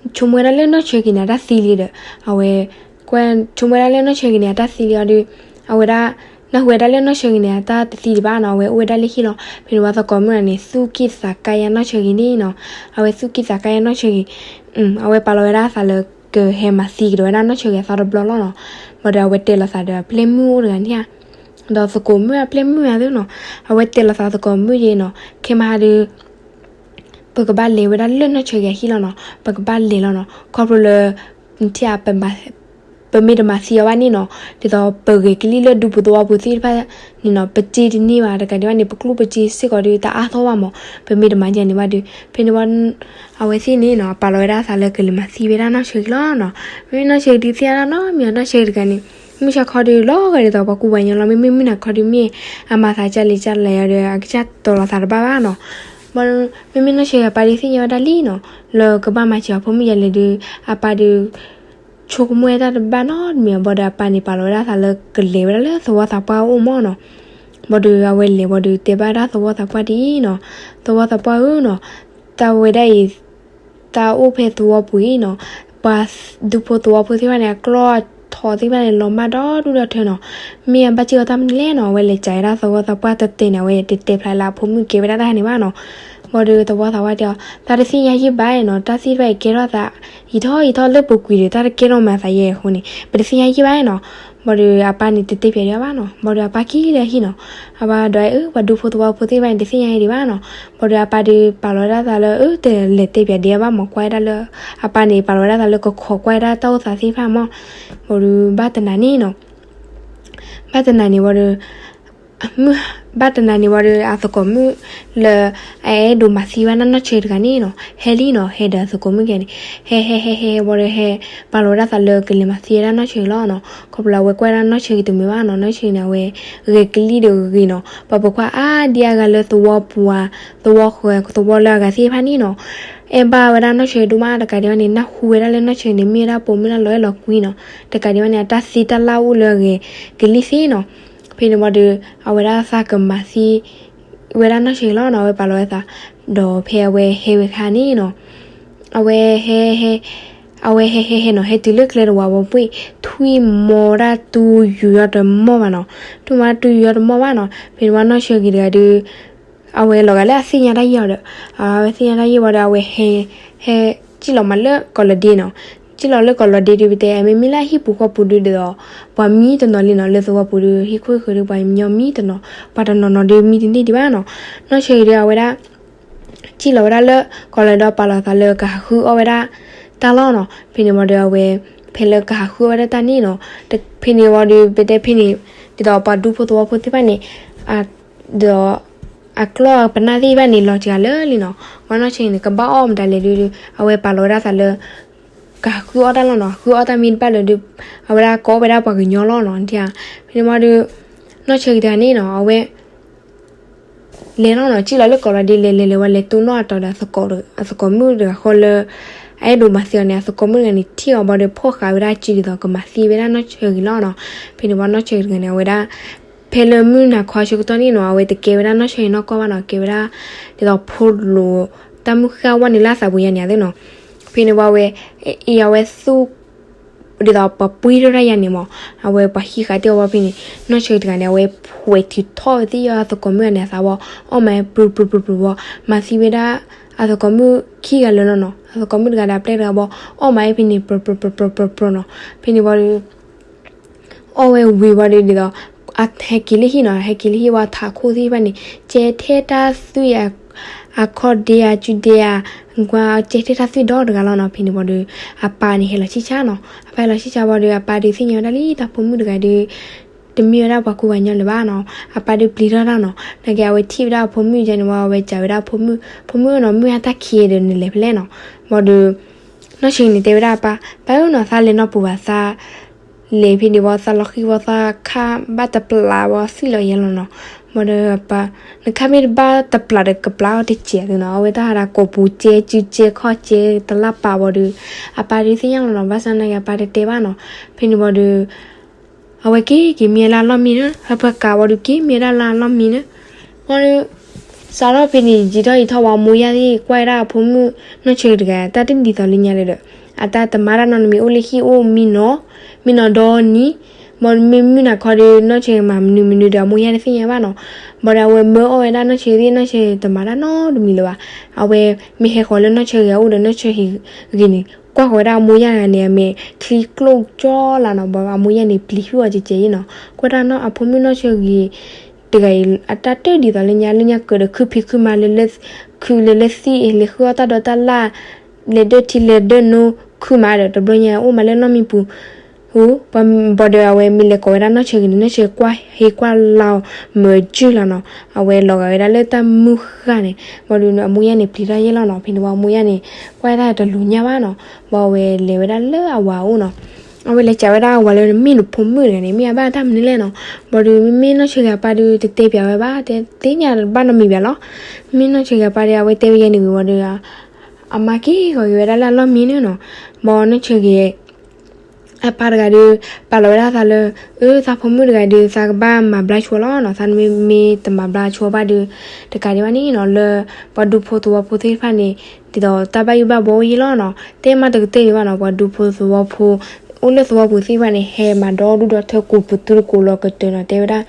ဆိကမိၣ်ဝဲဒၣ်လၢနီၢ်ဆၢဂ့ၤန့ၣ် အတၢ်သံလံဒီး အဝဲ ကွဲးဆိကမိၣ်ဝဲဒၣ်လၢနီၢ်ဆၢဂ့ၤန့ၣ် အတၢ်သံလံအီၤဒီး အဝဲဒၣ် နၢ်ဟူဝဲဒၣ်လၢနီၢ်ဆၢဂ့ၤန့ၣ် အတၢ်တသံဒံးဘၣ်နီၤ အဝဲအိၣ်ဝဲဒၣ်လၢဟံၣ်လီၤ. ဖဲန့ၣ်ဝံၤသကိးမုၣ်တဂၤန့ၣ် သူၣ်က့ၣ်သးကါယါနီၢ်ဆၢဂ့ၤန့ၣ်နီၤ အဝဲသူၣ်က့ၣ်သးကါယါနီၢ်ဆၢဂ့ၤ အဝဲပာ်လီၤဝဲဒၣ်အသးလၢ ကဟဲမၤသံကဒီးဝဲဒၣ်နီၢ်ဆၢဂ့ၤအသီတဘျီလီၤနီၤ. ဘၣ်ဒီးအဝဲတဲလီၤသးဒီးအပျဲၢ်မုၣ်အိၣ်တဂၤန့ၣ်ဧါ ဒီးသကိးမုၣ်အပျဲၢ်မုၣ်ဧါသ့ၣ်နီၤ အဝဲတဲလီၤသးသကိးမုၣ်ယဲနီၤ ခဲမဟါဒီး ပကဘၣ်လဲၤဝဲဒၣ်လၢနီၢ်ဆၢဂ့ၤအဟံၣ်လီၤနီၤ ပကဘၣ်လဲၤလီၤနီၤ ခီဖျိလၢ နထံၣ်ဧါ ပမ့ၢ်တမၤသံအီၤဘၣ်န့ၣ်နီၤ ဒ်သိးပဂဲၤကလံၣ်လၢဒူဖိသဝီဖိသ့ၣ်တဖၣ်န့ၣ်နီၤ ပစ့တန့ၢ်ဘၣ် တကးဒံးဘၣ်န့ၣ် ပကျိၣ်ပစ့စ့ၢ်ကီးဒီးတအါထီၣ်ဘၣ်မး ပမ့ၢ်တမၤယဲန့ၣ်ဘၣ်ဒီး ဖဲန့ၣ်ဝံၤ အဝဲသ့ၣ်န့ၣ်နီၤ ပာ်လီၤဝဲဒၣ်အသးလၢကလဲၤမၤသံဝဲဒၣ်နီၢ်ဆၢဂ့ၤလီၤနီၤ. မ့မ့ၢ်နီၢ်ဆၢဂ့ၤဒုးသ့ၣ်ညါဒၣ်နီတမံၤ နီၢ်ဆၢဂ့ၤတဂၤန့ၣ် မုၢ်ဆါခီဒီးလီၤဂာ်ဒ်သိးပှၤကူပှၤကညီလီၤ မ့မ့ၢ်မုၢ်နၤခီဒီးမ့ၢ် အမၤသးဒ်လဲၣ်ဒ်လဲၣ်ဒီး အကစၢ်တီၤလီၤသးတဘၣ်ဘၣ်နီၤ. မ့မ့ၢ်နီၢ်ဆၢဂ့ၤအပၢ်ဒုးသ့ၣ်ညါဝဲဒၣ်လံနီၤ လၢကဘၣ်မၤစၢၤအဖိမုၣ်ယဲလဲၣ်ဒီး အပၢ်ဒုး ဆိကမိၣ်ဝဲတၢ်တဘၣ်နီတမံၤ ဘၣ်ဒီးအပၢ်န့ၣ်ပာ်လီၤဝဲဒၣ်အသးလၢကလဲၤဝဲဒၣ်လၢသဝီသးပှၢ်အအိၣ်မးနီၤ. ဘၣ်ဒီးအဝဲလဲၤဘၣ်ဒီးတဲဘၣ်ဒၣ်သဝီသးပှၢ်ဒ်အံၤနီၤ, သဝီသးပှၢ်ဧၢနီၤ, တၢ်ဝဲဒၣ်အံၤ တၢ်အိၣ်ဖဲသဝီပူၤအံၤနီၤ, ပှၤဒူဖိသဝီဖိသ့ၣ်တဖၣ်န့ၣ် အကျီၢ်အထိးသ့ၣ်တဖၣ်န့ၣ် လီၤမၢ်ဒီဒူၣ်ဒီထၢနီၤ. မ့ၢ်အဘၣ်စ့ၢ်ကီးတၢ်မနုၤလဲၣ်နီၤ, အဝဲလဲၤစံးဝဲဒၣ်သဝီသးပှၢ်တတဲန့ၣ် အဝဲတတဲဖျါလၢအဖိမုၣ်ကဲဝဲဒၣ်တၢ်န့ၣ်ဘၣ်နီၤ. ဘၣ်ဒီးသဝီသးဝါတဲအီၤ, သးတသ့ၣ်ညါယံၣ်ဘၣ်နီၤ, တၢ်သ့ၣ်တဖၣ်အံၤကဲထီၣ်သး, ယံာ်ထီၣ်ယံာ်ထီၣ်လၢပူၤကွံာ်ဒီး တၢ်တကဲထီၣ်မၤသးယဲအဃိန့ၣ် ပတသ့ၣ်ညါယံၣ်ဘၣ်နီၤ. ဘၣ်ဒီးအပၢ်န့ၣ်တတဲပၠးဒံးအီၤဘၣ်နီၤ, ဘၣ်ဒီးအပၢ်က့ၤလၢဟံၣ်နီၤ. အပၢ်ဒီးအၢ ပှၤဒူဖိသဝီဖိသ့ၣ်တဖၣ်န့ၣ် တသ့ၣ်ညါယံၣ်ဒံးဘၣ်နီၤ. ဘၣ်ဒီးအပၢ်ဒီးပာ်လီၤဝဲဒၣ်သးလၢ အၢ တလဲၤတဲပၠးဒံးအီၤဘၣ်မး ကွၢ်ဝဲဒၣ်လၢ, အပၢ်န့ၣ်ပာ်လီၤဝဲဒၣ်သးလၢကခိးကွၢ်ဝဲဒၣ်တၢ်အိၣ်သးသ့ၣ်တဖၣ်မး. ဘၣ်ဒီးဘၣ်တနၤန့ၣ်နီၤ ဘၣ်တနၤန့ၣ်ဝံၤဒီး မုၢ်, ဘၣ်တနၤန့ၣ်ဝံၤဒီး အသကိးမုၣ်လၢ အအဲၣ်ဒိးမၤသံဝဲဒၣ်နီၢ်ဆၢဂ့ၤတဂၤန့ၣ်နီၤ ဟဲလံနီၤ, ဟဲဒီးအသကိးမုၣ်တဂၤန့ၣ် ဟဲဟဲဟဲဟဲဝံၤဒီး ဟဲပာ်လီၤဝဲဒၣ်သးလၢကလဲၤမၤသံဝဲဒၣ်နီၢ်ဆၢဂ့ၤလီၤနီၤ. ခီဖျိလၢအဝဲကွၢ်ဝဲဒၣ်နီၢ်ဆၢဂ့ၤတမုာ်ဘၣ်နီၤ, နီၢ်ဆၢဂ့ၤန့ၣ် အဝဲဂဲၤကလံၣ်ဒီးဂ့ၤနီၤ, ပှၤပိာ်ခွါအါဒံအါဂၤလၢသဝီပူၤဧါ, သဝီဃၢၤသဝီလၢအဂၤသ့ၣ်တဖၣ်န့ၣ်နီၤ အဲၣ်ဘၣ်ဝဲဒၣ်နီၢ်ဆၢဂ့ၤဒိၣ်မး. တကးဒံးဘၣ်န့ၣ် နၢ်ဟူဝဲဒၣ်လၢနီၢ်ဆၢဂ့ၤန့ၣ် မ့ၢ်ဝဲဒၣ်ပိာ်မုၣ်လၢလီၤအဲၣ်လီၤကွံနီၤ. တကးဒံးဘၣ်န့ၣ် အတၢ်သ့တၢ်လၢ်အိၣ်လၢအဂဲၤကလံၣ်သ့နီၤ. ဖဲန့ၣ်ဝံၤဒီး အဝဲဒၣ်သးကမၤသံဝဲဒၣ်နီၢ်ဆၢဂ့ၤလီၤနီၤ, အဝဲပာ်လီၤဝဲသး ဒီးဖဲအဝဲဟဲဝဲအခါန့ၣ်နီၤ အဝဲဟဲဟဲ အဝဲဟဲဟဲဟဲနီၤ, ဟဲတုၤလၢကျဲတဝၤဝံၤပှ့ၢ် ထွံၣ်မီဒၣ်တူယူၤယီၤတမီၢ်ဘၣ်နီၤ. ထွံၣ်မီဒၣ်တူယူၤယီၤတမီၢ်ဘၣ်နီၤ. ဖဲန့ၣ်ဝံၤနီၢ်ဆၢဂ့ၤတဂၤဒီး အဝဲလီၤဂာ်လၢအသ့ၣ်ညါတၢ်ယံာ်အီၤဒီး အဝဲသ့ၣ်ညါတၢ်ယံာ်ဝံၤဒီး အဝဲဟဲ ဟဲ စံၣ်လီၤမးလၢကီးလီၤဒ့နီၤ. စံၣ်လီၤလၢကီးလီၤဒ့ဒီး ပတဲ မ့မ့ၢ်လၢအဟံၣ်ပူၤဃီပူၤဒုးဒ်သိး ပှၤမံတနီၤလံနီၤ, လၢသဝီပူၤဒီး ဟံၣ်ခိၣ်ဟံၣ်ဃၢၤဒီး ပှၤညီမံတနီၤ, ပှၤတနီၤနီၤဒီးမံတန့ၢ်ဒံးဘၣ်နီၤ. နီၢ်ဆၢဂ့ၤဒီး အဝဲဒၣ် စံၣ်လီၤဝဲဒၣ်လၢကီးလီၤဒီး ပာ်လီၤသးလၢကဟးဃုအီၣ်ဝဲဒၣ်တၢ်လီၤနီၤ. ဖဲန့ၣ်ဝံၤဒီး အဝဲ ဖဲလၢကဟးဃုအီၣ်ဝဲဒၣ်တၢ်န့ၣ်နီၤ, ဖဲန့ၣ်ဝံၤဒီး ပတဲဖဲန့ၣ် ဒ်သိးပှၤဒူဖိသဝီဖိသ့ၣ်တဖၣ်န့ၣ် ဒီး အကျီၢ်ပနၢ်သ့ၣ်တဖၣ်န့ၣ် လီၤစှၤလၢာ်လံနီၤ. ဝံၤနီၢ်ဆၢဂ့ၤန့ၣ် ကဘၣ်အီၣ်မတၤလဲၣ်ဒီး အဝဲပာ်လီၤဝဲဒၣ်သးလၢ ကဟးဃုအီၣ်တၢ်လီၤနီၤ. ဃုအီၣ်တၢ်မ့ၢ်တဘၣ်လၢၤဒီး အဝဲဒၣ်ကိးဝဲဒၣ်ပှၤကညီလီၤနီၤ. ဖဲန့ၣ်ဝံၤဒီး နီၢ်ဆၢဂ့ၤတဂၤန့ၣ်နီၤ အဝဲ လဲၤလီၤနီၤ, စံၣ်လီၤလၢကီးလီၤဒ့လဲၤလဲၤလဲၤဝဲ လဲၤတိၢ်နီၣ်အတီၤဒီးအသကိး, အသကိးမုၣ်တဂၤဃီလၢ အအဲၣ်ဒိးမၤသံအီၤန့ၣ်, အသကိးမုၣ်တဂၤန့ၣ် ထံၣ်အီၤဘၣ်ဒီး ဖီၣ်ဃာ်ဝဲဒၣ်စုဒ်သိးကမၤသံဝဲဒၣ်နီၢ်ဆၢဂ့ၤလီၤနီၤ. ဖဲန့ၣ်ဝံၤနီၢ်ဆၢဂ့ၤတဂၤန့ၣ် အဝဲဒၣ် ဖဲလၢမုၢ်နၤခီအဆၢကတီၢ်န့ၣ်နီၤ, အဝဲတကဲဝဲဒၣ်နီၢ်ဆၢဂ့ၤနီၢ်ကီၢ်ဘၣ်နီၤ, ကဲဝဲဒၣ် ဒ်သိးဖိလိာ်တၢ်မုၢ်ဃၢ်ဝဲန့ၣ်လၢအသးပူၤယါန့ၣ်သ့နီၤ. ဖဲန့ၣ်ဝံၤအဝဲ အဝဲသူၣ် ဒ်သိးပှၤပှ့ၤထီၣ်တၢ်ယါန့ၣ်မး, အဝဲပှၤဟံးဃာ်တ့ၢ်အီၤဘၣ်ဖဲန့ၣ်, နီၢ်ဆၢဂ့ၤတဂၤန့ၣ် အဝဲဖှဲးထုးထီၣ်ဝဲသ့ၣ်ယီၤအသကိးမုၣ်ဂၤန့ၣ်အသးဝံၤ, အီၣ်မး ပြူၤပြူၤပြူၤပြူၤဝံၤ, မၤသံဝဲဒၣ် အသကိးမုၣ်ခံဂၤလၢာ်လီၤနီၤ, အသကိးမုၣ်တဂၤဒီးအပျဲၢ်တဂၤဘၣ်, အီၣ်မးဖဲန့ၣ် ပြူၤပြူၤပြူၤပြူၤပြူၤပြူၤနီၤ. ဖဲန့ၣ်ဝံၤဒီး အီၣ်ဝဲဝံၤဝံၤဒီး ဒ်သိး အဟဲက့ၤလၢဟံၣ်နီၤ, ဟဲက့ၤလၢဟံၣ်ဝံၤ ထးခိၣ်သ့ၣ်တဖၣ်န့ၣ် ကဲထဲတၢ်သွံၣ် အခီၣ်ဒ့ဧါ စုဒ့ဧါ, ကွၢ်ကဲထဲတၢ်သွံၣ်ဒီတဂၤလီၤနီၤ. ဖဲန့ၣ်ဝံၤဒီး အပၢ်န့ၣ်ဟဲလီၤဆံၣ်ဆါနီၤ, အပၢ်ဟဲလီၤဆံၣ်ဆါဝံၤဒီး အပၢ်ဒုးသ့ၣ်ညါဝဲဒၣ်လံ တၢ်ဖိမုၣ်တဂၤဒီး တမ့ၢ်ဝဲဒၣ်ပှၤကူပှၤကညီလၢၤဘၣ်နီၤ, အပၢ်ဒုးပျံၤထီၣ်တၢ်နီၤ. နာ်က့အဝဲထံၣ်ဝဲဒၣ်အဖိမုၣ်ယါန့ၣ်ဝံၤ အဝဲစံးဝဲဒၣ်အဖိမုၣ်, ဖိမုၣ်နီၤ, မုၢ်အတၢ်ခံးဒီးနလဲၤဖဲလဲၣ်နီၤ. ဝံၤဒီး နီၢ်ဆၢဂ့ၤန့ၣ်တဲဝဲဒၣ်အပၢ်, ပၢ်ဧၢနီၤ, သးလဲၤနီၢ်ပူၤဘၣ်သး လဲၤဖဲန့ၣ်ဝံၤ သးလီၤဃံၤဝံၤ သးခါဘၣ်တပျးဝံၤ သွံၣ်လီၤယဲလီၤနီၤ. ဝံၤဒီးအပၢ်, နခါမ့ၢ်တဘၣ်တပျးဒီး ကပျးအီၤတစဲးသ့နီၤ. အဝဲတၢ်ဟးဒၣ်ကိးပူၤကဲ စုကဲခီၣ်ကဲ တလၢ်ပာ်ဝံၤဒီး အပၢ်ဒုးသ့ၣ်ညါလီၤနီၤ, ဘၣ်ဆၣ်နာ်က့အပၢ်တတဲဘၣ်နီၤ. ဖဲန့ၣ်ဝံၤဒီး အဝဲက့ၤက့ၤမံဝဲဒၣ်လီၢ်မံန့ၣ်, ဟဲပၢၤကးဝံၤဒီးက့ၤမံဝဲဒၣ်လီၢ်မံန့ၣ်. ဝံၤဒီး စးထီၣ်ဖဲန့ၣ် ယံာ်ထီၣ်ယံာ်ထီၣ်ဝံၤ အမိၢ်ယါသ့ၣ်ကွၢ်ဝဲဒၣ်အဖိမုၣ် နီၢ်ဆၢဂ့ၤတဂၤ တၢ်တဒ်သိးလၢညါလၢၤဒီး အတၢ်တမၤတၢ်နီတမံၤ အိၣ်လၢဟံၣ်အိၣ်မံနီၤ, မံနီၤဒီနံၤ, ဘၣ်မ့မ့ၢ်မုၢ်နၤခီဒီး နီၢ်ဆၢဂ့ၤမၤမနုၤမနုၤဒီး အမိၢ်ယါတသ့ၣ်ညါဘၣ်နီၤ. ဘၣ်ဒီးအဝဲမၢအီၣ်ဝဲဒၣ်နီၢ်ဆၢဂ့ၤသ့ၣ် နီၢ်ဆၢဂ့ၤတမၤတၢ်နီတမံၤလၢၤဘၣ်. အဝဲမ့ၢ်ဟဲဃီၤလၢနီၢ်ဆၢဂ့ၤအအိၣ်ဒီး နီၢ်ဆၢဂ့ၤန့ၣ် ကွၢ်ဃီၤဝဲဒၣ်အမိၢ်ယါတဂၤန့ၣ် အမဲာ်ချံကျိၣ်ကၠီလၢ်နီၤ, ဘၣ်အမိၢ်ယါန့ၣ် ပျံၤဟုၣ်အီၤကဲကဲအံၤနီၤ. ကွၢ်တၢ်နီၤ အဖိမုၣ်နီၢ်ဆၢဂ့ၤတဂၤအံၤ အတၢ်တဒ်သိးလၢညါ လၢညါကၢၤဒီး ခုဖံးခုမၤလၢ ခုလၢလၢသံၣ် လဲၤဃုအီၣ်တၢ်ဒိးတၢ်လၢ် လဲၤဒၢထံလဲၤဒၢနိ ခုမးဒီး တဘျီညါအိၣ်မးလၢလီၢ်မံပူၤ ဘၣ်ဒီးအဝဲမ့ၢ်လဲၤကိးဝဲဒၣ်နီၢ်ဆၢဂ့ၤန့ၣ် နီၢ်ဆၢဂ့ၤကွၢ်ဟ့ကွၢ်လီၤမုာ်စုၢ်လီၤနီၤ. အဝဲလီၤဂာ်ဝဲဒၣ်လၢတၢ်မုၢ်ဃၢ်န့ၣ် ဘၣ်ဒီးအမိၢ်ယါန့ၣ် ပျံၤတၢ်ယဲၢ်လီၤနီၤ. ဖဲန့ၣ်ဝံၤအမိၢ်ယါန့ၣ် ကွၢ်တၢ်တလူၤညါဘၣ်နီၤ. ဘၣ်အဝဲလဲၤဝဲဒၣ်လၢအဝၤအိၣ်နီၤ. အဝဲလဲၤစံးဝဲဒၣ်အဝၤလၢ မ့ၢ်နဖိမုၣ်တဂၤန့ၣ် မ့ၢ်အဘၣ်တၢ်မနုၤလဲၣ်နီၤ. ဘၣ်ဒီးမ့မ့ၢ်နီၢ်ဆၢဂ့ၤအပၢ်ဒီး တတဲပၠးဝဲဘၣ် တသ့ၣ်ညါဘၣ်နီတမံၤဘၣ်လီၤ. မ့ၢ်နီၢ်ဆၢဂ့ၤအပၢ်ဒီး အဝဲတဲဝဲယဲန့ၣ်ဝံၤဝံၤဒီး အမၤက့ၤဃီၤက့ၤဝဲဒၣ်လၢအလီၢ်မံန့ၣ်နီၤ. ဘၣ်နီၢ်ဆၢဂ့ၤ အပၢ်တဂၤဒီး ပာ်လီၤဝဲဒၣ်သးလၢ အၢ သးဖိမုၣ်တဂၤဒီး သးကဘၣ်မၤဘျါဆိလီၤနီၤ. သးမ့မ့ၢ်တမၤဘျါဆိဘၣ်ဒီး တကးဒံးဘၣ်န့ၣ်နီၤ လၢပှၤဒူဖိသဝီဖိသ့ၣ်တဖၣ်န့ၣ် ဒ်သိးတၢ်ဘၣ်ယိၣ်ဘၣ်ဘှီအိၣ်ယဲၢ်လီၤနီၤ. တဲမးတကတၢၢ်ဒံးဘၣ်နီၤ ပှၤဒူဖိသဝီဖိ အိၣ်လၢသဝီပူၤသ့ၣ်တဖၣ်န့ၣ် ဟဲမၤဒီဒူၣ်ဒီထၢကိးပသူတကိးလီၤကတၢၢ်နီၤ တဲဝဲဒၣ်,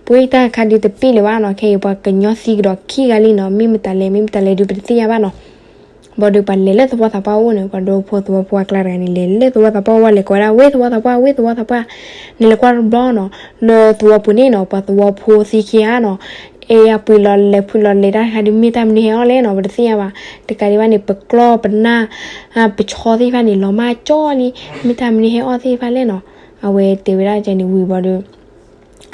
ပှၤအံၤတၢ်ခါဒုးတပ့ၢ်လၢၤဘၣ်နီၤ, ခဲအံၤပှၤကညီသံကဒီးခံဂၤလံနီၤ, မ့ၢ်မတၤလဲၣ် မ့ၢ်မတၤလဲၣ်ဒုးပတသ့ၣ်ညါဘၣ်နီၤ. ဘၣ်ဒီးပှၤလဲၤလၢသဝီသးပှၢ်အိၣ်န့ၣ် ပှၤဒူဖိသဝီဖိအကျါတဂၤန့ၣ် လဲၤလၢသဝီသးပှၢ်အိၣ်ဝဲ လဲၤကိးဝဲဒၣ် ဝ့ၢ်သဝီသးပှၢ် ဝ့ၢ်သဝီသးပှၢ်, နလဲၤကွၢ်တဘျီနီၤ, လၢသဝီပူၤန့ၣ်နီၤ ပှၤသဝီဖိသ့ၣ်ခံဂၤနီၤ, အဲၣ်အပှ့ၤလီၤလဲၤဖုးလီၤလဲၤတၢ်တခါဒုး မ့ၢ်တၢ်မနုၤဟဲအီၣ်လဲၣ်နီၤ ပတသ့ၣ်ညါဘၣ်. တကးဒံးဘၣ်န့ၣ် ပကျီၢ်ပနၢ် ပဆီသ့ၣ်တဖၣ်န့ၣ် လီၤမၢ်ကၠီလံ, မ့ၢ်တၢ်မနုၤဟဲအီၣ်သ့ၣ်တဖၣ်လဲၣ်နီၤ. အဝဲတဲဝဲဒၣ်န့ၣ်ဝံၤဘၣ်ဒီး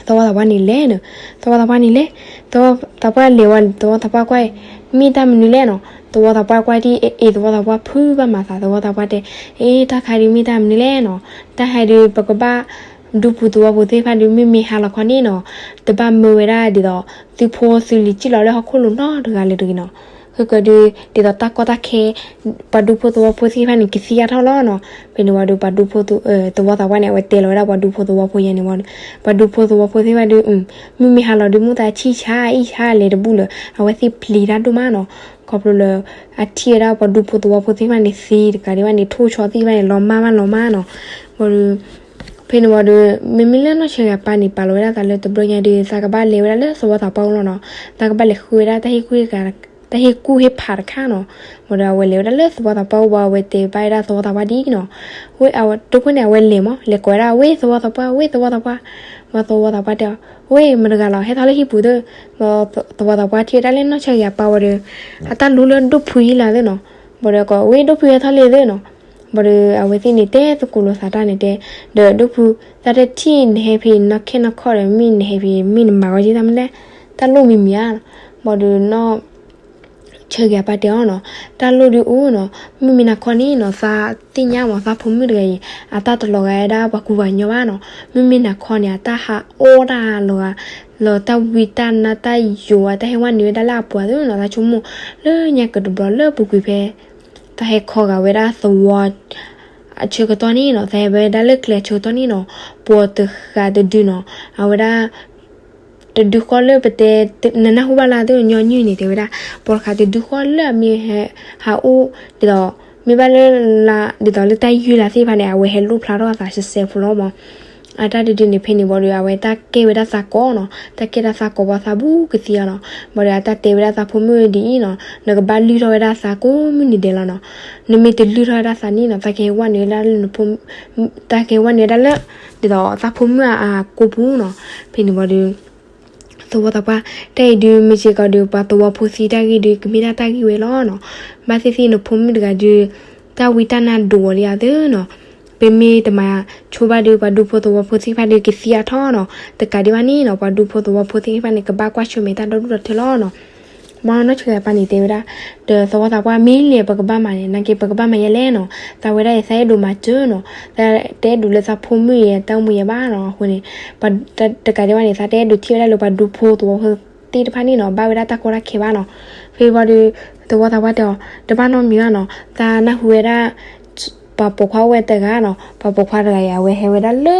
သဝီသးပှၢ်န့ၣ်လဲၤနီၤ, သဝီသးပှၢ်န့ၣ်လဲၤ, သဝီသးပှၢ်လဲၤဝဲ သဝီသးပှၢ်ကွၢ်အံၤ မ့ၢ်တၢ်မနုၤလဲၣ်နီၤ. သဝီသးပှၢ်ကွၢ်ထံၣ်အ့ၣ် သဝီသးပှၢ်ဖုးဘၣ်မၤသး သဝီသးပှၢ်တဲ, အ့ၣ် တၢ်ခါဒုးမ့ၢ်တၢ်မနုၤလဲၣ်နီၤ, တၢ်ခါဒုးပကဘၣ် ဒူဖိသဝီဖိသ့ၣ်တဖၣ်ဒုး မ့မ့ၢ်ဟါလီၤခီန့ၣ်နီၤ, တဘၣ်မၢဝဲဒၣ်ဒ်သိး သုဖိသုလံၤစံၣ်လီၤလၢဟီၣ်ခိၣ်လိၤနီတဂၤလၢၤတဂ့ၤနီၤ. ဃုာ်ကဒုး ဒ်သိးတၢ်ကီတၢ်ခဲ ပှၤဒူဖိသဝီဖိသ့ၣ်တဖၣ်န့ၣ် ကသံအါထီၣ်လီၤနီၤ. ဖဲန့ၣ်ဝံၤဒီး ပှၤဒူဖိ သဝီသးပှၢ်န့ၣ် အဝဲတဲလီၤဝဲဒၣ်ပှၤဒူဖိသဝီဖိယဲန့ၣ်ဝံၤဒီး ပှၤဒူဖိသဝီဖိသ့ၣ်တဖၣ်ဒုး မ့မ့ၢ်ဟါလီၤဒုး မ့ၢ်သးဆံၣ်ဆါအံၣ်ဆါလဲၤတဘူၣ်လၢၤ အဝဲသ့ၣ်ပျံၤတၢ်ဒိၣ်မးနီၤ. ခီဖျိလၢ အထံၣ်ဝဲဒၣ်ပှၤဒူဖိသဝီဖိသ့ၣ်တဖၣ်န့ၣ်သံတကးဒံးဘၣ်န့ၣ် ထိၣ်ဆီသ့ၣ်တဖၣ်န့ၣ် လီၤမၢ်မးလီၤမၢ်နီၤ. ဝံၤဒီး ဖဲန့ၣ်ဝံၤဒီး မ့မ့ၢ်လၢနီၢ်ဆၢဂၤပၢ်န့ၣ် ပာ်လီၤဝဲဒၣ်သးလၢတဘျီညါဒုး သးကဘၣ်လဲၤဝဲဒၣ်လၢသဝီသးပှၢ်အိၣ်လီၤနီၤ. သးကဘၣ်လဲၤဃုဝဲဒၣ်တၢ်ဟ့ၣ်ကူၣ်ဟ့ၣ်ဖးတခါနီၤ. ဝံၤဒီးအဝဲလဲၤဝဲဒၣ်လၢသဝီသးပှၢ်အိၣ်ဝံၤ အဝဲတဲဘၣ်ဝဲဒၣ်သဝီသးပှၢ်ဒ်အံၤနီၤ, ဝ့ၢ် အဝဲတိၢ်ဖိန့ၣ် အဝဲလဲၤမး လဲၤကိးဝဲဒၣ် ဝ့ၢ်သဝီသးပှၢ် ဝ့ၢ်သဝီသးပှၢ်, ဝံၤသဝီသးပှၢ်တဲအီၤ ဝ့ၢ် မတၤတဂၤလီၤ ဟဲထီၣ်လၢဟံၣ်ပူၤသၢ. ဒီးသဝီသးပှၢ်ထံၣ်ဝဲဒၣ်လၢနီၢ်ဆၢဂၤပၢ်ဝံၤဒီး အတၢ်လူလၢဒိၣ်ဖုယံလၤသၢနီၤ. ဘၣ်ဒီးကိး ဝ့ၢ် ဒိၣ်ဖုဟဲထီၣ်လံသၢနီၤ. ဘၣ်ဒီးအဝဲသ့ၣ်န့ၣ် တဲသကိးလိာ်သးတၢ်န့ၣ်တဲ, ဒီးဒိၣ်ဖု သးတထံၣ်နဟဲဖဲအံၤနီၢ်ခဲနီၢ်ခီဒီး မ့ၢ်နဟဲဖဲအံၤ မ့ၢ်နမၤဂီၢ်က့ၤတၢ်မနုၤလဲၣ်, တၢ်လိၣ်မံၤမံၤဧါ. ဘၣ်ဒီးနီၢ်ဆၢဂၤပၢ်တဲအီၤနီၤ, တၢ်လိၣ်ဒုးအိၣ်နီၤ, မုၢ်မ့ၢ်နၤခီန့ၣ်နီၤ သးသ့ၣ်ညါမး သးဖိမုၣ်တဂၤအံၤ အတၢ်တလီၤဂာ်ဝဲဒၣ်ပှၤကူပှၤကညီဘၣ်နီၤ. မုၢ်မ့ၢ်နၤခီန့ၣ် အတၢ်ဟးအီၣ်တၢ်လီၤဂာ် လီၤတၢ်ဝံတၢ်နါတၢ်ယိာ် အတၢ်ဟဲဝဲနုာ်ဝဲဒၣ်လၢအပှၤသၢနီၤ. သးဆိကမိၣ်လၢညါကတဘျီလၢပူၤကွံာ်ဖဲ သးဟဲခီဂာ်ဝဲဒၣ်သဝီ အဆၢကတီၢ်န့ၣ်နီၤ, သးဟဲဝဲဒၣ်လၢကျဲအဆၢကတီၢ်န့ၣ်နီၤ, ပှၤတဃာ်တဒုနီၤ, အဝဲဒၣ် တဒုဃီလၢပတဲ နနၢ်ဟူဘၣ်လၢသ့ၣ်ညီနုၢ်န့ၣ် တဲဝဲဒၣ် ပှၤတဃာ်တဒုဃီလၢအမ့ၢ်ဟဲ ဟးအိၣ် ဒ်သိး မ့ၢ်ဘၣ်လၢ ဒ်သိးလၢတၢ်ယုၢ်လၢ်သ့ၣ်တဖၣ်န့ၣ် အဝဲဟဲလိၣ်ဖျါထီၣ်အသးစဲးဖိလီၤမး. အတၢ်တဒုန့ၣ် ဖဲန့ၣ်ဘၣ်ဒီး အဝဲတၢ်ကဲဝဲဒၣ်သးကိးနီၤ, တၢ်ကဲဒၣ်သးကိးဘၣ်သးဘူးကသံအီၤနီၤ. ဘၣ်ဒီးအတၢ်တဲဝဲဒၣ်သးဖိမုၣ်ဒ်အံၤနီၤ, နကဘၣ်လုၢ်ထီၣ်ဝဲဒၣ်သးကိးမုၢ်နံၤဒဲးလီၤနီၤ. နမ့ၢ်တလုၢ်ထီၣ်ဝဲဒၣ်သးန့ၣ်နီၤ သးကဟဲဝဲနုာ်ဝဲဒၣ်လၢ တၢ်ကဟဲဝဲနုာ်ဝဲဒၣ်လၢ ဒ်သိးသးဖိမုၣ်အကိာ်ပူၤနီၤ. ဖဲန့ၣ်ဘၣ်ဒီး သဝီသးပှၢ် တၢ်အံၤဒုး မ့ၢ်စ့ၢ်ကီးဒီး ပှၤသဝီဖိသံတၢ်ဂ့ၢ်ဒုး ကမ့ၢ်ဒၣ်တၢ်ဂ့ၢ်ဝဲလီၤနီၤ. ဘၣ်သ့ၣ်သ့ၣ်နဖိမုၣ်တဂၤဒုး တၢ်ဝံတၢ်နါဒိးအီၤလံအသၢနီၤ. ပမ့ၢ်တမၤဆိဘၣ်ဒီး ပှၤဒူဖိသဝီဖိသ့ၣ်တဖၣ်ဒုး ကသံအါထီၣ်နီၤ. တကးဒံးဘၣ်န့ၣ်နီၤ ပှၤဒူဖိသဝီဖိသ့ၣ်တဖၣ်န့ၣ် ကဘၣ်ကွၢ်ဆၢၣ်မဲာ်တၢ်ဒီဒူၣ်ဒီထၢလီၤနီၤ. မ်နီၢ်ဆၢဂၤပၢ်န့ၣ်တဲဝဲဒၣ် ဒီးသဝီသးပှၢ် မ့ၢ်လဲၣ်ပကဘၣ်မၤန့ၣ် နာ်က့ပကဘၣ်မၤယဲလဲၣ်နီၤ. သးဝဲဒၣ်အံၤ သးအဲၣ်ဒိးမၤစၢၤနီၤ. သးတအဲၣ်ဒိးလၢသးဖိမုၣ်အံၤ တၢ်အိၣ်မူယဲဘၣ်နီၤ. အဃိန့ၣ် တကးဒံးဘၣ်န့ၣ် သးတအဲၣ်ဒိးထံၣ်ဝဲဒၣ်လၢပှၤဒူဖိသဝီဖိသ့ၣ်တဖၣ်န့ၣ်နီၤ ဘၣ်ဝဲဒၣ်တၢ်ကီတၢ်ခဲဘၣ်နီၤ. ဖဲဘၣ်ဒီး သဝီသးပှၢ်တဲအီၤ တဘၣ်နီတမံၤဘၣ်နီၤ. သးနၢ်ဟူဝဲဒၣ် ပှၤပိာ်ခွါအိၣ်ဝဲတဂၤနီၤ. ပှၤပိာ်ခွါတဂၤအံၤ အဝဲဟဲဝဲဒၣ်လၢ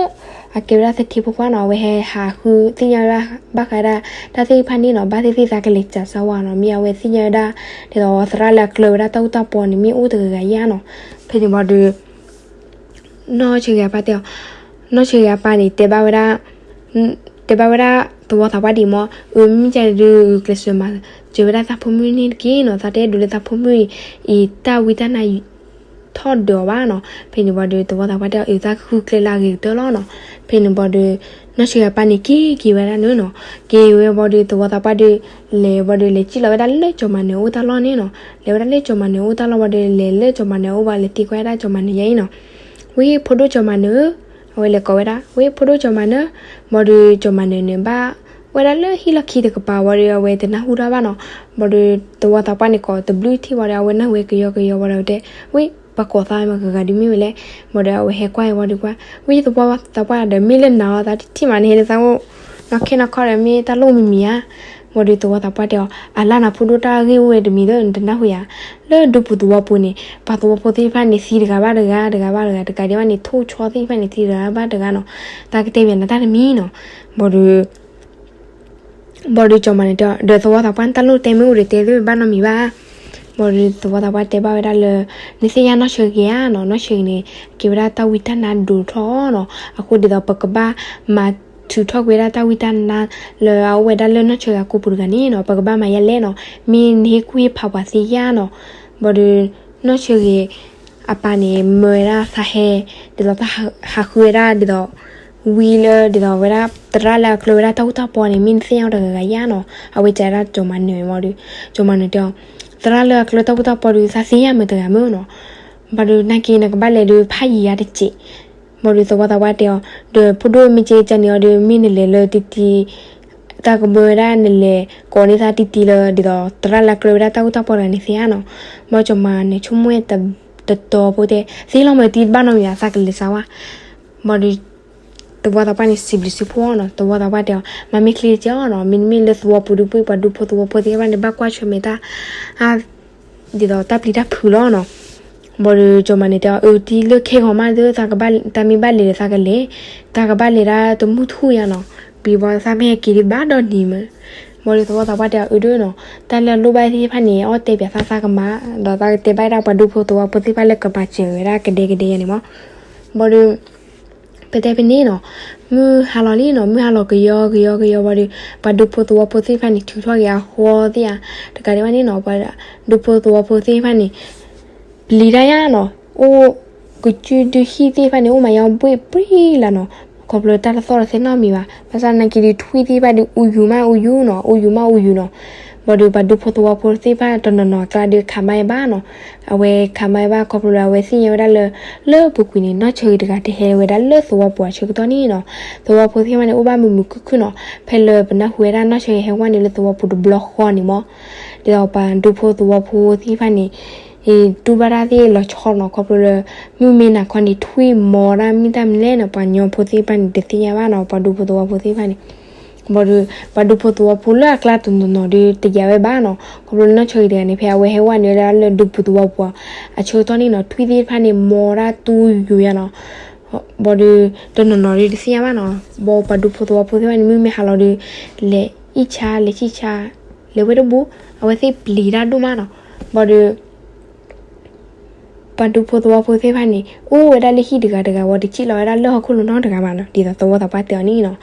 အကဲဝဲဒၣ်သထ့ဖိခွါနီၤ. အဝဲဟဲဟးဃုသ့ၣ်ညါဝဲဒၣ် ဘၣ်ဃးဒၣ် တၢ်သ့ၣ်တဖၣ်န့ၣ်နီၤ. ဘၣ်သ့ၣ်သ့ၣ်သးကလဲၤစးစၢ်ဝဲနီၤ. မ့ၢ်အဝဲသ့ၣ်ညါဝဲဒၣ် ဒ်သိးသရၣ်လၢအကျၢၤဝဲဒၣ်တၢ်အူတၢ်ပီန့ၣ် မ့ၢ်အိၣ်တဂၤဂၤဧါနီၤ. ဖဲန့ၣ်ဘၣ်ဒီး နီၢ်ဆၢဂၤပၢ်တဲအီၤ, နီၢ်ဆၢဂၤပၢ်န့ၣ် တဲဘၣ်ဝဲဒၣ် တဲဘၣ်ဝဲဒၣ် သဝီသးပှၢ်ဒ်အံၤမး, အၢ မ့ၢ်ကဒုး ကျဲးစၢးမၤစၢၤဝဲဒၣ်သးဖိမုၣ်န့ၣ်တက့ၢ်နီၤ. သးတအဲၣ်ဒိးလၢသးဖိမုၣ်အံၤ တၢ်ဝံတၢ်နါ ထီၣ်ဒၢးအီၤဘၣ်နီၤ. ဖဲန့ၣ်ဘၣ်ဒီး သဝီသးပှၢ်တဲအီၤ အၢ သးကဃုကျဲလၢအဂ့ၤကတၢၢ်လီၤနီၤ. ဖဲန့ၣ်ဘၣ်ဒီး နီၢ်ဆၢဂၤပၢ်န့ၣ် က့ၤက့ၤဝဲဒၣ်န့ၣ်နီၤ. က့ၤဝဲဘၣ်ဒီး သဝီသးပှၢ်ဒီး လဲၤဘၣ်ဒီး လဲၤစံၣ်လီၤဝဲဒၣ်လၢကၠီၤမၤနၢၤအိၣ်တၢ်လီၢ်န့ၣ်နီၤ. လဲၤဝဲဒၣ်လၢကၠီၤမၤနၢၤအိၣ်တၢ်လီၢ်ဘၣ်ဒီး လဲၤလၢကၠီၤမၤနၢၤအိၣ်ဘၣ် လဲၤသံကွၢ်ဝဲဒၣ်ကၠီၤမၤနၢၤယဲအံၤနီၤ. ဝ့ၢ်ဖိဒိၣ်ကၠီၤမၤနၢၤဧၢ, အဝဲလဲၤကိးဝဲဒၣ် ဝ့ၢ်ဖိဒိၣ်ကၠီၤမၤနၢၤ. ဘၣ်ဒီးကၠီၤမၤနၢၤန့ၣ် ဘၣ်ဝဲဒၣ်လၢဟံၣ်လီၢ်ခံတကပၤဘၣ်ဒီး အဝဲတနၢ်ဟူတၢ်ဘၣ်နီၤ. ဘၣ်ဒီးသဝီသးပှၢ်န့ၣ်ကိးတဘျုးထံၣ်ဘၣ်ဒီး အဝဲနၢ်ဟူဝဲကယီကယီဘၣ်ဒီး အဝဲတဲ ဝ့ၢ် ပှၤကိးသးမ့ၢ်ဂ့ၤဂ့ၤဒုးမ့ၢ်ဝဲလဲၣ်. ဘၣ်ဒီးအဝဲဟဲကွၢ်ဝဲဘၣ်ဒီးကွၢ် ဝ့ၢ်သဝီသးပှၢ်ဒီး မ့ၢ်လၢနၤအီၤ သးတထံၣ်မးန့ၣ် ဟဲလၢသးအိၣ် နီၢ်ခဲနီၢ်ခီဒီး မ့ၢ်တၢ်လိၣ်မံၤမံၤဧါ. ဘၣ်ဒီးသဝီသးပှၢ်တဲအီၤ အလၢနၤဖိဒိၣ်တၢ်ဂ့ၢ်အိၣ်ဝဲတမံၤဒီး နတနၢ်ဟူဧါ. လၢဒူပူၤသဝီပူၤန့ၣ် ပှၤသဝီဖိသ့ၣ်တဖၣ်န့ၣ် သံတဂၤဘၣ်တဂၤ တဂၤဘၣ်တဂၤ တကးဒံးဘၣ်န့ၣ် ထိၣ်ဆီသ့ၣ်တဖၣ်န့ၣ် သံတဂၤဘၣ်တဂၤနီၤ. သးကတဲဘၣ်နၤတၢ်တမံၤနီၤ. ဘၣ်ဒီး ဘၣ်ဒီးကၠီၤမၤနၢၤတဲအီၤ ဒီးသဝီသးပှၢ် နတၢ်လိၣ်တဲမ့ၢ်အိၣ်ဒီးတဲသ့ဘၣ်နီတမံၤဘၣ်. ဘၣ်ဒီးသဝီသးပှၢ်တဲဘၣ်ဝဲဒၣ်လၢ နသ့ၣ်ညါနီၢ်ဆၢဂ့ၤဧါနီၤ, နီၢ်ဆၢဂ့ၤန့ၣ် ကဲဝဲဒၣ်တၢ်ဝံတၢ်နါဒိၣ်ထီၣ်နီၤ, အဃိဒ်သိးပကဘၣ်မၤထုးထီၣ်ကွံာ်ဝဲဒၣ်တၢ်ဝံတၢ်နါ လၢအအိၣ်ဝဲဒၣ်လၢနီၢ်ဆၢဂ့ၤအကိာ်ပူၤတဂၤန့ၣ်နီၤ, ပကဘၣ်မၤယဲလဲၣ်နီၤ, မ့ၢ်နဟ့ၣ်ကူၣ်ဟ့ၣ်ဖးပှၤသ့ဧါနီၤ. ဘၣ်ဒီး နီၢ်ဆၢဂ့ၤအပၢ်န့ၣ် မၢဝဲဒၣ်သးဟဲ ဒ်သိးတၢ်ဟးဃုဝဲဒၣ်ဒ်သိး ဝံလၢဒ်သိးဝဲဒၣ် သရၣ်လၢအကျၢၤဝဲဒၣ်တၢ်ဃူတၢ်ဖိးန့ၣ် မ့ၢ်နသ့ၣ်ညါတဂၤဂၤဧါနီၤ, အဝဲတဲဒၣ်ကၠီၤမၤနၢၤမၢ်ဒီး ကၠီၤမၤနၢၤတဲအီၤ သရၣ်လၢအကျၢၤတၢ်ဃူတၢ်ဖိးဒီး သးသ့ၣ်ညါမ့ၢ်တဂၤမ့ၢ်နီၤ, ဘၣ်ဒီးနာ်က့နကဘၣ်လဲၤဒီးဖးယံၤယါတစဲး, ဘၣ်ဒီးသဝီသးပှၢ်တဲအီၤ ဒီးဖိဒိၣ်မ့ၢ်က့ၤကန့ၣ်အီၤဒီး မ့ၢ်နလဲၤလၢတံတံ တၢ်ကမၢဝဲဒၣ်နလဲၤကိးန့ၢ်သးတံတံလၢဒ်သိး သရၣ်လၢအကျၢၤဝဲဒၣ်တၢ်ဃူတၢ်ဖိးတဂၤန့ၣ်သ့ဧါနီၤ, ဘၣ်ကၠီၤမၤနၢၤဆိကမိၣ်ဝဲ တတီၤဖိတဲ သ့လီၤမ့ၢ်တံတဘၣ်နီတမံၤဘၣ် သးကလဲၤစါဝါ, ဘၣ်ဒီး သဝီသးပှၢ်န့ၣ် စံးဘျုးစံးဖှိၣ်အီၤနီၤ, သဝီသးပှၢ်တဲအီၤ မၤမ့ၢ်ချ့ကဲအီၤနီၤ, မ့တမ့ၢ်လၢသဝီပူၤဒီး ပှၤဒူဖိသဝီဖိသ့ၣ်တဖၣ်န့ၣ် ဘၣ်ကွၢ်ဆၢၣ်မဲာ်တၢ် ဒ်သိးတၢ်ပျံၤတၢ်ဖုးလီၤနီၤ. ဘၣ်ဒီးကၠီၤမၤနၢၤတဲအီၤ အၢ တံလၢခဲဂီၤမးဒီး တၢ်မ့ၢ်ဘၣ်လဲၤဒီးသးကလဲၤ, တၢ်ကဘၣ်လဲၤဒၣ်တမုၢ်ထူၣ်ယါနီၤ, ပျံၤဘၣ်သးမ့ၢ်ဟဲက့ၤဒံးဘၣ်ဒီးနံၤမး, ဘၣ်ဒီးသဝီသးပှၢ်တဲအီၤ အၢ ဒိၣ်နီၤ, တၢ်လၢအလိၣ်ဘၣ်သ့ၣ်တဖၣ်န့ၣ် အီၣ်တဲပၠးသးသးကမၤ, ဒီးသးကတဲဘၣ်ဒၣ်ပှၤဒူဖိသဝီဖိသ့ၣ်တဖၣ်လၢကမၤစၢၤဝဲဒၣ်ကဒဲကဒဲယါန့ၣ်မး, ဘၣ်ဒီး ပတဲဖဲန့ၣ်နီၤ, မုၢ်ဟါလီၤလံနီၤ, မုၢ်ဟါလီၤကယီကယီကယီဘၣ်ဒီး ပှၤဒူဖိသဝီဖိသ့ၣ်တဖၣ်န့ၣ် ထုးထီၣ်က့ၤအဃီသ့ၣ်ဧါ, တကးဒံးဘၣ်န့ၣ်နီၤ, ပှၤဒူဖိသဝီဖိသ့ၣ်တဖၣ်န့ၣ် ပျံၤတၢ်ယါနီၤ, အိၣ်ကစုဒုဟံၣ်သ့ၣ်တဖၣ်န့ၣ် အိၣ်မးယါဘှ့ၣ်ပြံလၢ်နီၤ, ခီဖျိတၢ်တသီၣ်တသဲနီတမံၤဘၣ်, ဘၣ်ဆၣ်နာ်က့ဒီးထွံၣ်သ့ၣ်တဖၣ်ဒီး အူယူၤမးအူယူၤနီၤ, အူယူၤမးအူယူၤနီၤ, ဘၣ်ဒီးပှၤဒူဖိသဝီဖိသ့ၣ်တဖၣ်တနီၤနီၤအကျါဒီး ခးမါဝဲဘၣ်နီၤ, အဝဲခးမါဝဲဘၣ်ခီဖျိလၢအဝဲသ့ၣ်ညါဝဲဒၣ်လၢ လၢပူၤကွံာ်န့ၣ် နီၢ်ဆၢဂ့ၤတဂၤတဟဲဝဲဒၣ်လၢသဝီပူၤအဆၢကတီၢ်န့ၣ်နီၤ, သဝီဖိသ့ၣ်တဖၣ်န့ၣ် အိၣ်ဘၣ်မုာ်မုာ်ခုၣ်ခုၣ်နီၤ, ဖဲလၢပနၢ်ဟူဝဲဒၣ်နီၢ်ဆၢဂ့ၤဟဲဝဲန့ၣ်လၢသဝီပူၤတဘျီဃီန့ၣ်မး, ဒီးပှၤဒူဖိသဝီဖိသ့ၣ်တဖၣ်န့ၣ် တူၢ်ဘၣ်တၢ်သ့ၣ်လီၤဆီနီၤ, ခီဖျိလၢ မုၢ်မ့ၢ်နၤခီန့ၣ် ထွံၣ်မီၤဒၣ်မ့ၢ်တၢ်မနုၤလဲၣ်နီၤ, ပှၤကညီဖိသ့ၣ်တဖၣ်န့ၣ် တသ့ၣ်ညါဘၣ်နီၤ, ပှၤဒူဖိသဝီဖိသ့ၣ်တဖၣ်န့ၣ် ဘၣ်ဒီး ပှၤဒူဖိသဝီဖိလၢအကျါတနီၤနီၤဒီး တယာ်ဝဲဘၣ်နီၤ, ခီဖျိလၢနီၢ်ဆၢဂ့ၤတဂၤန့ၣ် ဖဲအဝဲဟဲဝဲန့ၣ်ဝဲဒၣ်လၢဒူပူၤသဝီပူၤ အဆၢကတီၢ်န့ၣ်နီၤ, ထွံၣ်သ့ၣ်တဖၣ်န့ၣ် မီၤဒၣ်တူၢ်ယူၤယါနီၤ, ဘၣ်ဒီး တနီၤနီၤဒီးတသ့ၣ်ညါဘၣ်နီၤ, ဘၣ်ပှၤဒူဖိသဝီဖိသ့ၣ်တဖၣ်န့ၣ် မုၢ်မ့ၢ်ဟါလီၤဒီး လဲၤအံၣ်ဆါ လဲၤဆံၣ်ဆါ လဲၤဝဲတဘူၣ်, အဝဲသ့ၣ်ပျံၤတၢ်ဒိၣ်မးနီၤ, ဘၣ်ဒီး ပှၤဒူဖိသဝီဖိသ့ၣ်တဖၣ်န့ၣ် အိၣ်ဝဲဒၣ်လၢဟံၣ်တဂၤတဂၤဝံၤ တစံၣ်လီၤဝဲဒၣ်လၢဟီၣ်ခိၣ်လိၤနီတဂၤဘၣ်နီၤ, ဒ်သိးသဝီသးပှၢ်တဲအီၤန့ၣ်နီၤ,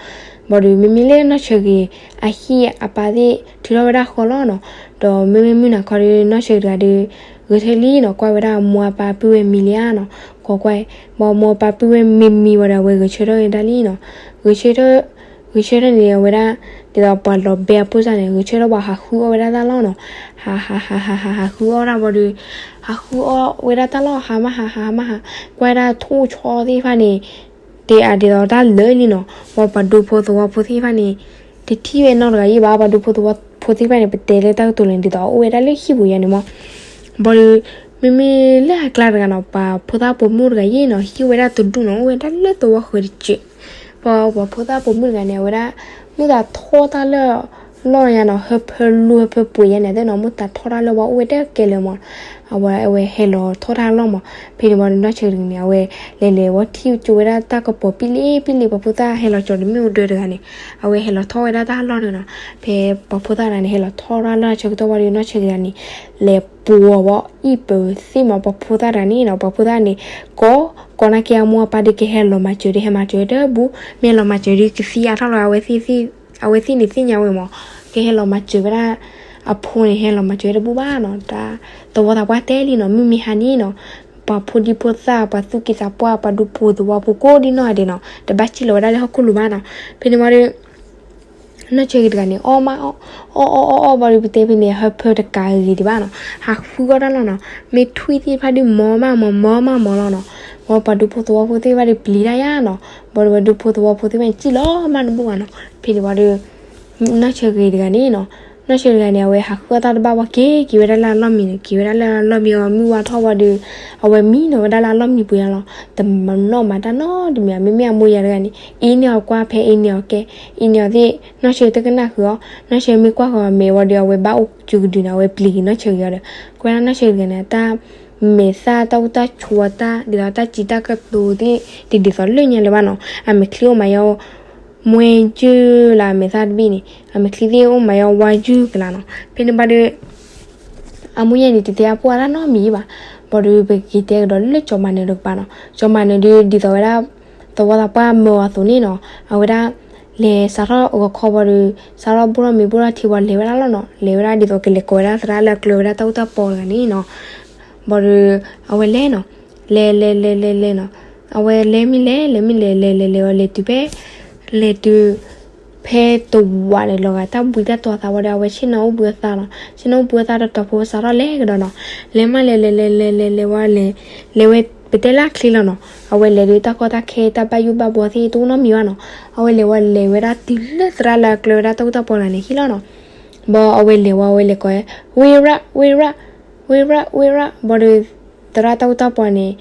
ဘၣ်ဒီးမ့မ့ၢ်လၢနီၢ်ဆၢဂ့ၤအဟံၣ်အပၢ်သ့ၣ်ထုးထီၣ်ဝဲဒၣ်ဃီလီၤနီၤ, ဒီးမ့မ့ၢ်မုၢ်နၤခီဒီး နီၢ်ဆၢဂ့ၤတဂၤဒီး ဂဲၤဆၢထၢၣ်လံနီၤ, ကွၢ်ဝဲဒၣ်အမိၢ်အပၢ်ပုၢ်ဝဲၢ်မံၤလံဧါနီၤ, ကွၢ်ကွၢ်, ဘၣ်အမိၢ်အပၢ်ပုၢ်ဝဲၢ်မံၤမံၤဝံၤဒီး အဝဲဂဲၤဆၢထၢၣ်ဝဲဒၣ်လံနီၤ, ဂဲၤဆၢထၢၣ် ဂဲၤဆၢထၢၣ်န့ၣ် အဝဲဒၣ် ဒ်သိးပှၤလီၤဘဲအဖိစၢ်န့ၣ် ဂဲၤဆၢထၢၣ်ဘၣ်ဟးဃုအီၣ်ဝဲဒၣ်တၢ်လီၢ်နီၤ, ဟးဟးဟးဟးဟးဟးဃုအီၣ်ဒၣ်ဘၣ်ဒီး ဟးဃုအီၣ်ဝဲဒၣ်တၢ်လီၢ် ဟးမးဟးဟးဟးမးဟး, ကွၢ်ဝဲဒၣ်ထိၣ်ဆီသ့ၣ်တဖၣ်န့ၣ် တဲအါဒ်သိးတၢ်လၢာ်လံနီၤ, ဘၣ်ပှၤဒူဖိသဝီဖိသ့ၣ်တဖၣ်န့ၣ် တထံၣ်ဝဲနီတဂၤယံၤဘၣ်, ပှၤဒူဖိသဝီဖိသ့ၣ်တဖၣ်န့ၣ် ပတဲလၢတၢ်ကတိၤလၢဒ်သိးအအိၣ်ဝဲဒၣ်လၢဟံၣ်ပူၤယါန့ၣ်မး, ဘၣ်ဒီး မ့မ့ၢ်လၢအကျါတဂၤနီၤ ပှၤဖိသၣ်ပိာ်မုၣ်တဂၤယံၤနီၤ ဟံၣ်ဝဲဒၣ်တဒူၣ်နီၤ အိၣ်ဝဲဒၣ်လၢသဝီဃၢၤတစဲး, ပှၤ ပှၤဖိသၣ်ပိာ်မုၣ်တဂၤန့ၣ် အဝဲဒၣ် မုၢ်သးထီၣ်တၢ်လၢ လီၢ်ယါနီၤ ဟၢဖၢလူဟၢဖၢပှ့ၤယါန့ၣ်သ့ၣ်နီၤ မုၢ်သးထီၣ်တၢ်လၢပှၤအိၣ်ဝဲတကဲလၢၤမး, အဝဲ အဝဲဟဲလီၤထီၣ်တၢ်လီၢ်မး, ဖဲန့ၣ်ဝံၤဒီးနီၢ်ဆၢဂ့ၤန့ၣ် အဝဲ လဲၤလဲၤဝံၤထံၣ်ကၠိဝဲဒၣ်တၢ်ကပီၤပံလံပံလံ ပှၤဖိသၣ်ဟဲလီၤကၠီၤတမ့ၢ်အိၣ်ဒၢတဂၤန့ၣ်, အဝဲဟဲလီၤထီၣ်ဝဲဒၣ်တၢ်လီၢ်န့ၣ်နီၤ, ဖဲပှၤဖိသၣ်တဂၤန့ၣ် ဟဲလီၤထီၣ်တၢ်လီၢ်အဆၢကတီၢ်ဝံၤဒီးနီၢ်ဆၢဂ့ၤတဂၤန့ၣ် လဲၤပိာ်ဝဲအံၣ်ပၢၤသ့ၣ်မး ပှၤဖိသၣ်တဂၤန့ၣ်နီၤ ပှၤဖိသၣ်န့ၣ် ကိး ကိးနာ်က့အမိၢ်အပၢ်ဒီး ကဟဲလီၤမၤစၢၤဒီး ဟဲမၤစၢၤတဘူၣ်, မ့ၢ်လီၤမၤစၢၤဒီးကသံအါထီၣ်လီၤ, အဝဲသ့ၣ်န့ၣ်သ့ၣ်ညါဝဲမး, ကဟဲလီၤမၤစၢၤဝဲဒၣ် အဖိန့ၣ် ဟဲလီၤမၤစၢၤတဘူၣ်ဘၣ်နီၤ, တၢ်သဝီသးပှၢ်တဲလံနီၤ မုၢ်မ့ၢ်ဟါန့ၣ်နီၤ, ပှၤဖိဒံဖိသၣ် ပှၤသူၣ်က့သးပှၢ် ပှၤဒူဖိသဝီဖိကိးဒံနီၢ်ဂၤဒဲးနီၤ တဘၣ်စံၣ်လီၤဝဲဒၣ်လၢဟီၣ်ခိၣ်လိၤဘၣ်နီၤ, ဖဲန့ၣ်ဝံၤဒီး နီၢ်ဆၢဂ့ၤတဂၤန့ၣ် အီၣ်မး အီၣ် အီၣ်အီၣ်အီၣ်အီၣ်ဘၣ်ဒီး ပတဲဖဲန့ၣ် ဟၢဖၢတကးဂ့ၤဒံးဘၣ်နီၤ, ဟးဃုအီၣ်တၢ်လီၢ်နီၤ, မ့ၢ်ထွံၣ်သ့ၣ်တဖၣ်ဒုးမီၤမးမီၤ မီၤမးမီၤလီၤနီၤ, ဝံၤပှၤဒူဖိသဝီဖိသ့ၣ်တဖၣ်ဒီးပျံၤတၢ်ယါနီၤ, ဝံၤဒီးပှၤဒူဖိသဝီဖိသ့ၣ်တဖၣ်န့ၣ် စံၣ်လီၤမးတဘူၣ်ဘၣ်နီၤ, ဖဲန့ၣ်ဝံၤဒီး နီၢ်ဆၢဂ့ၤတဂၤန့ၣ်နီၤ, နီၢ်ဆၢဂ့ၤတဂၤန့ၣ် အဝဲဟးဃုအီၣ်တၢ်တဘၣ်ဝံၤ က့ၤက့ၤဝဲဒၣ်လၢအလီၢ်မံၤန့ၣ် က့ၤဝဲဒၣ်လၢအလီၢ်မံၤအီၤ မုၢ်ဝါထီၣ်ဝံၤဒီး အဝဲမံနီၤဝဲဒၣ်လၢအလီၢ်မံၤပူၤယါလီၤ, တနီၣ်မၤတၢ်နီတမံၤ မ့မ့ၢ်အမိၢ်ယါတဂၤန့ၣ် အ့န့ၢ်အီၤကွၢ်ဖဲအ့န့ၢ်အီၤကဲ, အ့န့ၢ်အီၤသ့ၣ် နီၢ်ဆၢတကနၣ်ဃုာ်အီၤ, နီၢ်ဆၢမ့ၢ်ကွၢ်ဃီၤအမဲာ်ဝံၤဒီး အဝဲဘၣ်အိၣ်ကၠူကဒုန့ၣ် အဝဲပျံၤက့ၤနီၢ်ဆၢဂ့ၤအီၤဒီး ကွၢ်ဒၣ်နီၢ်ဆၢဂ့ၤတဂၤန့ၣ် အတၢ်မဲာ်သၣ်တၢ်အိၣ်တၢ်ဆိးတၢ် ဒ်သိးတၢ်စံးတၢ်ကတိၤသ့ၣ် တဒ်သိးလၢညါလၢၤဘၣ်နီၤ, အမဲာ်ချံအိၣ်မးယီၤ မွဲယုၢ်လၢအမဲာ်သၣ်တဘ့ၣ်န့ၣ် အမဲာ်ချံသ့ၣ်အိၣ်မးယီၤဝါယုၢ်ကလါနီၤ, ဖဲန့ၣ်ဘၣ်ဒီး အမူယဲၢ်န့ၣ် တတဲအပှၢ်တၢ်နီတမံၤဘၣ်. ဘၣ်ဒီးပကက့ၤတဲကဒီးလၢကၠီၤမၤနၢၤတကပၤနီၤ. ကၠီၤမၤနၢၤဒုး ဒ်သိးဝဲဒၣ် သဝီသးပှၢ်မၢအီၤအသိးန့ၣ်နီၤ, အဝဲဒၣ် လဲၤစးထီၣ်ဂီၤခီဘၣ်ဒီး စးထီၣ်ဘိၣ်ထီၣ်မ့ၤဘိၣ်ထီၣ်ထံဘၣ်ဒီး လဲၤဝဲဒၣ်လီၤနီၤ. လဲၤဝဲဒၣ်ဒ်သိးကလဲၤကိးဝဲဒၣ်သရၣ်လၢအကျၢၤဝဲဒၣ်တၢ်အူတၢ်ပီတဂၤန့ၣ်နီၤ. ဘၣ်ဒီး အဝဲလဲၤနီၤ, လဲၤ လဲၤ လဲၤ လဲၤ လဲၤနီၤ. အဝဲလဲၤမ့ၢ်လဲၤ လဲၤမ့ၢ်လဲၤ လဲၤ လဲၤ လဲၤဝဲ လဲၤတုၤဖဲ လဲၤတုၤ ဖဲတဝးန့ၣ်လီၤဂာ် တၢ်ဘှံးတၢ်တီၤသးဝံၤဒီး အဝဲဆ့ၣ်နီၤအိၣ်ဘှံးအသးနီၤ. ဆ့ၣ်နီၤအိၣ်ဘှံးအသးဒီး တီၤဖိစးထီၣ်လဲၤကဒီးနီၤ. လဲၤမး လဲၤ လဲၤ လဲၤ လဲၤ လဲၤ လဲၤဝဲ လဲၤ လဲၤဝဲ ပတဲလၢအချ့လီၤနီၤ. အဝဲလဲၤဒီးတၢ်ကီတၢ်ခဲ တၢ်ဘၣ်ယိၣ်ဘၣ်ဘှီသ့ၣ် တအိၣ်နီတမံၤဘၣ်နီၤ. အဝဲလဲၤဝဲ လဲၤဝဲဒၣ်တုၤလၢသရၣ်လၢအကျၢၤဝဲဒၣ်တၢ်အူတၢ်ပီတဂၤန့ၣ်ဟံၣ်လီၤနီၤ. ဘၣ်အဝဲလဲၤဝဲ အဝဲလဲၤကိးဝဲ ဝ့ၢ်ရၣ် ဝ့ၢ်ရၣ် ဝ့ၢ်ရၣ် ဝ့ၢ်ရၣ် ဘၣ်ဒီး သရၣ်တၢ်အူတၢ်ပီန့ၣ်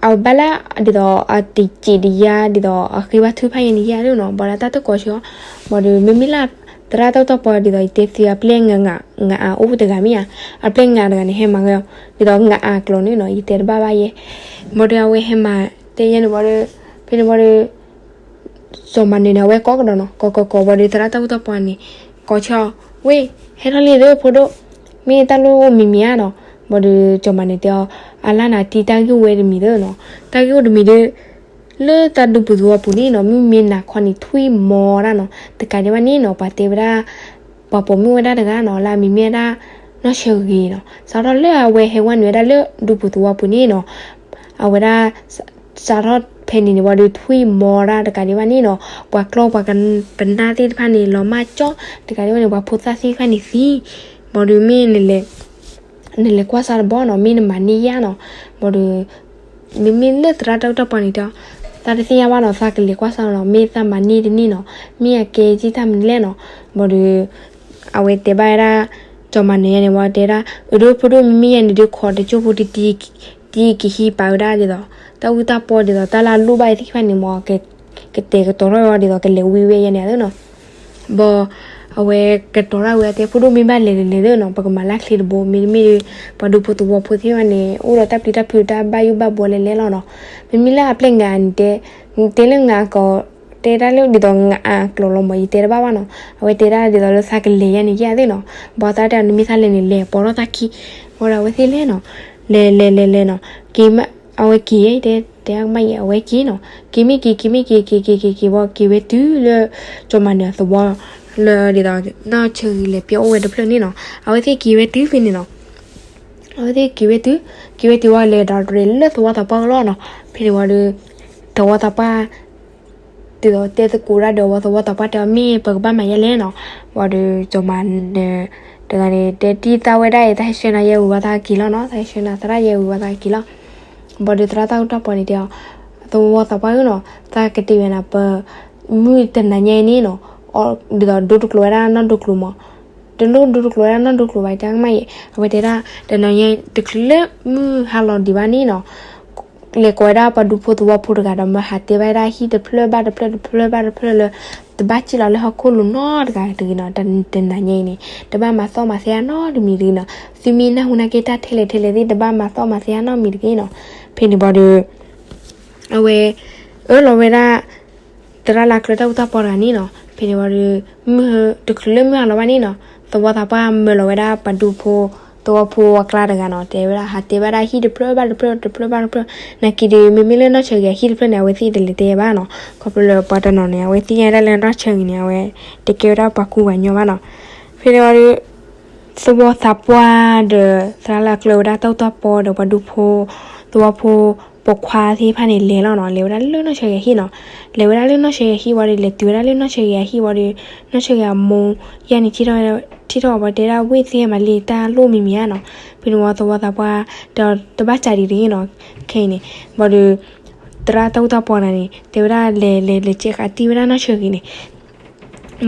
အဘၣ်လၢ ဒ်သိးအတစံးတယါ ဒ်သိးအဃ့ဘါထုကဖၣ်ယဲန့ၣ်ယါသ့ၣ်နီၤ. ဘၣ်ဒီးတၢ်တကိးဆၢ ဘၣ်ဒီးမ့မ့ၢ်လၢ သရၣ်တၢ်အူတၢ်ပီ ဒ်သိးယတဲသ့အပျဲၢ် ငးအါအိၣ်တဂၤမ့ၢ်ဧါ, အပျဲၢ်ငးတဂၤန့ၣ် ဟဲမၤဂ့ၤ ဒ်သိးငးအါကျိာ်န့ၣ်နီၤ ယတဲတဘၣ်ဘၣ်ယဲ. ဘၣ်ဒီးအဝဲဟဲမၤတဲယဲန့ၣ်ဘၣ်ဒီး ဖဲန့ၣ်ဘၣ်ဒီး ကၠီၤမၤနၢၤန့ၣ် အဝဲကိးကဒီးနီၤ. ကိးကိးကိးဘၣ်ဒီး သရၣ်တၢ်အူတၢ်ပီန့ၣ် ကိးဆၢ ဝ့ၢ် ဟဲထီၣ်လံသ့ၣ်ဖိဒိၣ်, မ့ၢ်တၢ်လိၣ်မံၤမံၤဧါနီၤ. ဘၣ်ဒီးကၠီၤမၤနၢၤတဲအီၤ အလါနၤတံၢ်တၢ်ဂ့ၢ်အိၣ်ဝဲတမံၤသ့ၣ်နီၤ. တၢ်ဂ့ၢ်အိၣ်တမံၤဒီး လၢတၢ်ဒူပူၤသဝီပူၤန့ၣ်နီၤ မုၢ်မ့ၢ်နၤခီန့ၣ် ထွံၣ်မီၤဒၣ်နီၤ. တကးဒံးဘၣ်န့ၣ်နီၤ ပှၤတဲဝဲဒၣ် ပှၤပိာ်မုၣ်ဝဲဒၣ်တဂၤနီၤ လၢအမံၤမ့ၢ်ဝဲဒၣ် နီၢ်ဆၢဂ့ၤနီၤ. စးထီၣ်လၢအဝဲဟဲဝဲနုာ်ဝဲဒၣ်လၢဒူပူၤသဝီပူၤန့ၣ်နီၤ အဝဲဒၣ် စးထီၣ်ဖဲန့ၣ်န့ၣ်ဘၣ်ဒီး ထွံၣ်မီၤဒၣ်တကးဒံးဘၣ်န့ၣ်နီၤ ပှၤကျီၢ်ပှၤပနၢ်သ့ၣ်တဖၣ်န့ၣ် လီၤမၢ်ကၠီၣ် တကးဒံးဘၣ်န့ၣ် ပှၤဖိသၣ်သ့ၣ်တဖၣ်န့ၣ်သံ. ဘၣ်ဒီးမ့ၢ် နလဲၤကွၢ်စၢ်တဘျီနီၤ မ့ၢ်နမၤန့ၢ်ယါနီၤ. ဘၣ်ဒီး မ့မ့ၢ်လၢသရၣ်တၢ်အူတၢ်ပီန့ၣ်တဲအီၤ သးတသ့ၣ်ညါဘၣ်နီၤ သးကလဲၤကွၢ်စၢ်နီၤ မ့ၢ်သးမၤန့ၢ်တန့ၢ်နီၤ မ့ၢ်အကဲက့ၢ်တၢ်မနုၤလဲၣ်နီၤ. ဘၣ်ဒီး အဝဲတဲဘၣ်ဝဲဒၣ် ကၠီၤမၤနၢၤယဲန့ၣ် ဝဲတဲဒၣ် အဒိဖိဒိၣ် မ့မ့ၢ်ယဲန့ၣ်ဒုး ခိးတကၠိဖိတံၤ တံၤကဟံးပာ်ဝဲဒၣ်ဒ်သိး တၢ်အူတၢ်ပီဒ်သိး တၢ်လၢအလိၣ်ဘၣ်သ့ၣ်တဖၣ်န့ၣ် မ်ကကတဲာ်ကတီၤထီၣ်ဝဲဒ်သိး ကလဲၤဝံဝဲယဲန့ၣ်သ့ၣ်နီၤ. ဘၣ် အဝဲကတီၤထီၣ်ဝဲတဲ ဖိဒိၣ် မ့ၢ်ဘၣ်လဲၤလဲၤလဲၤသ့ၣ်နီၤ ပကမၤလၢချ့တဘိ မ့တမ့ၢ်ဒီး ပှၤဒူဖိသဝီဖိသ့ၣ်တဖၣ်န့ၣ် အိၣ်ဒီးတၢ်ပျံၤတၢ်ဖုး တၢ်ဘၣ်ယိၣ်ဘၣ်ဘှီလဲၤလဲၤလီၤနီၤ. မ့မ့ၢ်လၢအပျဲၢ်ငါန့ၣ်တဲ တဲလၢငါကီး တဲဒၣ်လၢဒ်သိးငါအကျိာ်လီၤမး ယတဲတဘၣ်ဘၣ်နီၤ. အဝဲတဲဒၣ်ဒ်သိးလၢသးကလဲၤယဲန့ၣ်ယဲသ့ၣ်နီၤ. ဘၣ်သးတဲ နမ့ၢ်သးလဲၤန့ၣ် လဲၤပိာ်ထီၣ်သးခံ ဘၣ်ဒီးအဝဲသ့ၣ်လဲၤနီၤ. လဲၤလဲၤလဲၤလဲၤနီၤ က့ၤမး အဝဲက့ၤ တဲ တဲအကမၣ်ယဲ အဝဲက့ၤနီၤ. က့ၤမ့ၢ်က့ၤ က့ၤမ့ၢ်က့ၤ က့ၤက့ၤက့ၤက့ၤဘၣ် က့ၤဝဲတုၤလၢ ကၠီၤမၤနၢၤအသဝီ လၢဒ်သိး နီၢ်ဆၢဂ့ၤလဲၤပျီအိၣ်ဝဲတဖျၢၣ်န့ၣ်နီၤ. အဝဲသ့ၣ်က့ၤဝဲတုၤဖဲန့ၣ်နီၤ. အဝဲသ့ၣ်က့ၤဝဲတုၤ က့ၤဝဲတုၤဝဲလဲၤဒီးတရံးလၢသဝီသးပှၢ်အလီၢ်နီၤ. ဖဲန့ၣ်ဝံၤဒီး သဝီသးပှၢ် ဒ်သိးတဲသကိးတၢ်ဒီးဝဲသဝီသးပှၢ်တဲအီၤ မ့ၢ်ပကဘၣ်မၤယဲလဲၣ်နီၤ. ဝံၤဒီးကၠီၤမၤနၢၤတဂၤန့ၣ် တဲတံၢ်သးဝဲဒၣ်အံၤ သးဟဲဆှၢနၤယဲဝံၤဝံၤသးက့ၤလီၤနီၤ သးဟဲဆှၢနၤသရၣ်ယဲဝံၤဝံၤသးက့ၤလီၤ. ဘၣ်ဒီးသရၣ်တၢ်အူတၢ်ပီန့ၣ်တဲအီၤ သဝီသးပှၢ်ဧၢနီၤ သးကတဲဝဲနၤ ပ မုၢ်တနၤညါအံၤန့ၣ်နီၤ ဒ်သိးဒိတကျိၤဝဲဒၣ်နီၢ်ဒိတကျိၤမး တလိၣ်ဒိတကျိၤဝဲဒၣ်နီၢ်ဒိတကျိၤဘၣ် တဲကမၣ်ယဲ အဝဲတဲဒၣ် တနၤညါတချုးလၢမုၢ်ဟါလီၤဒံးဘၣ်န့ၣ်နီၤ လဲၤကိးဝဲဒၣ်ပှၤဒူဖိသဝီဖိတဂၤဒီး မၢဟးတဲဘၣ်ဝဲဒၣ်ဟံၣ်တဖျၢၣ်ဘၣ်တဖျၢၣ် တဖျၢၣ်ဘၣ်တဖျၢၣ်လၢ တဘၣ်စံၣ်လီၤလၢဟီၣ်ခိၣ်လိၤနီတဂၤတဂ့ၤနီၤ. တနၤညါအံၤန့ၣ် တဘၣ်မၤသီၣ်မၤသဲအါနီတမံၤတဂ့ၤနီၤ. သုမ့ၢ်နၢ်ဟူနၢ်ကဲတၢ်ထဲလဲၣ်ထဲလဲၣ်သ့ၣ် တဘၣ်မၤသီၣ်မၤသဲအါနီတမံၤတဂ့ၤနီၤ. ဖဲန့ၣ်ဝံၤဒီး အဝဲ အၢၣ်လီၤဝဲဒၣ် သရၣ်လၢအကျၢၤတၢ်အူတၢ်ပီတဂၤန့ၣ်နီၤ. ဖဲန့ၣ်ဝံၤဒီး မုၢ်တချုးလၢမုၢ်ဟါလီၤဘၣ်န့ၣ်နီၤ သဝီသးပှၢ်မၢလီၤဝဲဒၣ်ပှၤဒူဖိ သဝီဖိအကျါတဂၤနီၤ တဲဝဲဒၣ် ဟးတဲဝဲဒၣ်ဟံၣ်တဖျၢၣ်ဘၣ်တဖျၢၣ် တဖျၢၣ်ဘၣ်တဖျၢၣ် နာ်က့ဒီး မ့မ့ၢ်လၢနီၢ်ဆၢဂ့ၤအဟံၣ်တဖျၢၣ်န့ၣ် အဝဲသ့ၣ်တလဲၤတဲဘၣ်နီၤ. ခီဖျိလၢပှၤတနီၤန့ၣ် အဝဲသ့ၣ်ညါဒၣ်လၢနီၢ်ဆၢဂ့ၤန့ၣ် အဝဲတကဲဝဲဒၣ်ပှၤကူပှၤကညီဘၣ်နီၤ. ဖဲန့ၣ်ဝံၤဒီး သဝီသးပှၢ်ဒီး သရၣ်လၢအကျၢၤဝဲဒၣ်တၢ်အူတၢ်ပီဒီးပှၤဒူဖိ သဝီဖိပိာ်ခွါသ့ၣ်တဖၣ်န့ၣ် လဲၤလီၤနီၤ. လဲၤဝဲဒၣ်လၢနီၢ်ဆၢဂ့ၤအဟံၣ်နီၤ. လဲၤဝဲဒၣ်လၢနီၢ်ဆၢဂ့ၤအဟံၣ်ဝံၤဒီး လဲၤတုၤဝဲဒၣ်လၢနီၢ်ဆၢဂ့ၤအဟံၣ်ဝံၤဒီး နီၢ်ဆၢဂ့ၤအမိၢ်ယဲန့ၣ် ထံၣ်ထီၣ်ဝဲတဲဒၣ် ဝ့ၢ်သ့ၣ်မၤလံ တၢ်လိၣ်မံၤမံၤဧါနီၤ. ဖဲန့ၣ်ဝံၤသဝီသးပှၢ်ဒီး တဘၣ်စးဒံးတဂ့ၤနီၤ. ခဲအံၤန့ၣ် ဘၣ်ဒီး သရၣ်တၢ်အူတၢ်ပီန့ၣ် တဲဝဲဒၣ်လဲၤလဲၤလဲၤစဲးဃာ်တံၢ်ဝဲဒၣ်နီၢ်ဆၢဂ့ၤန့ၣ်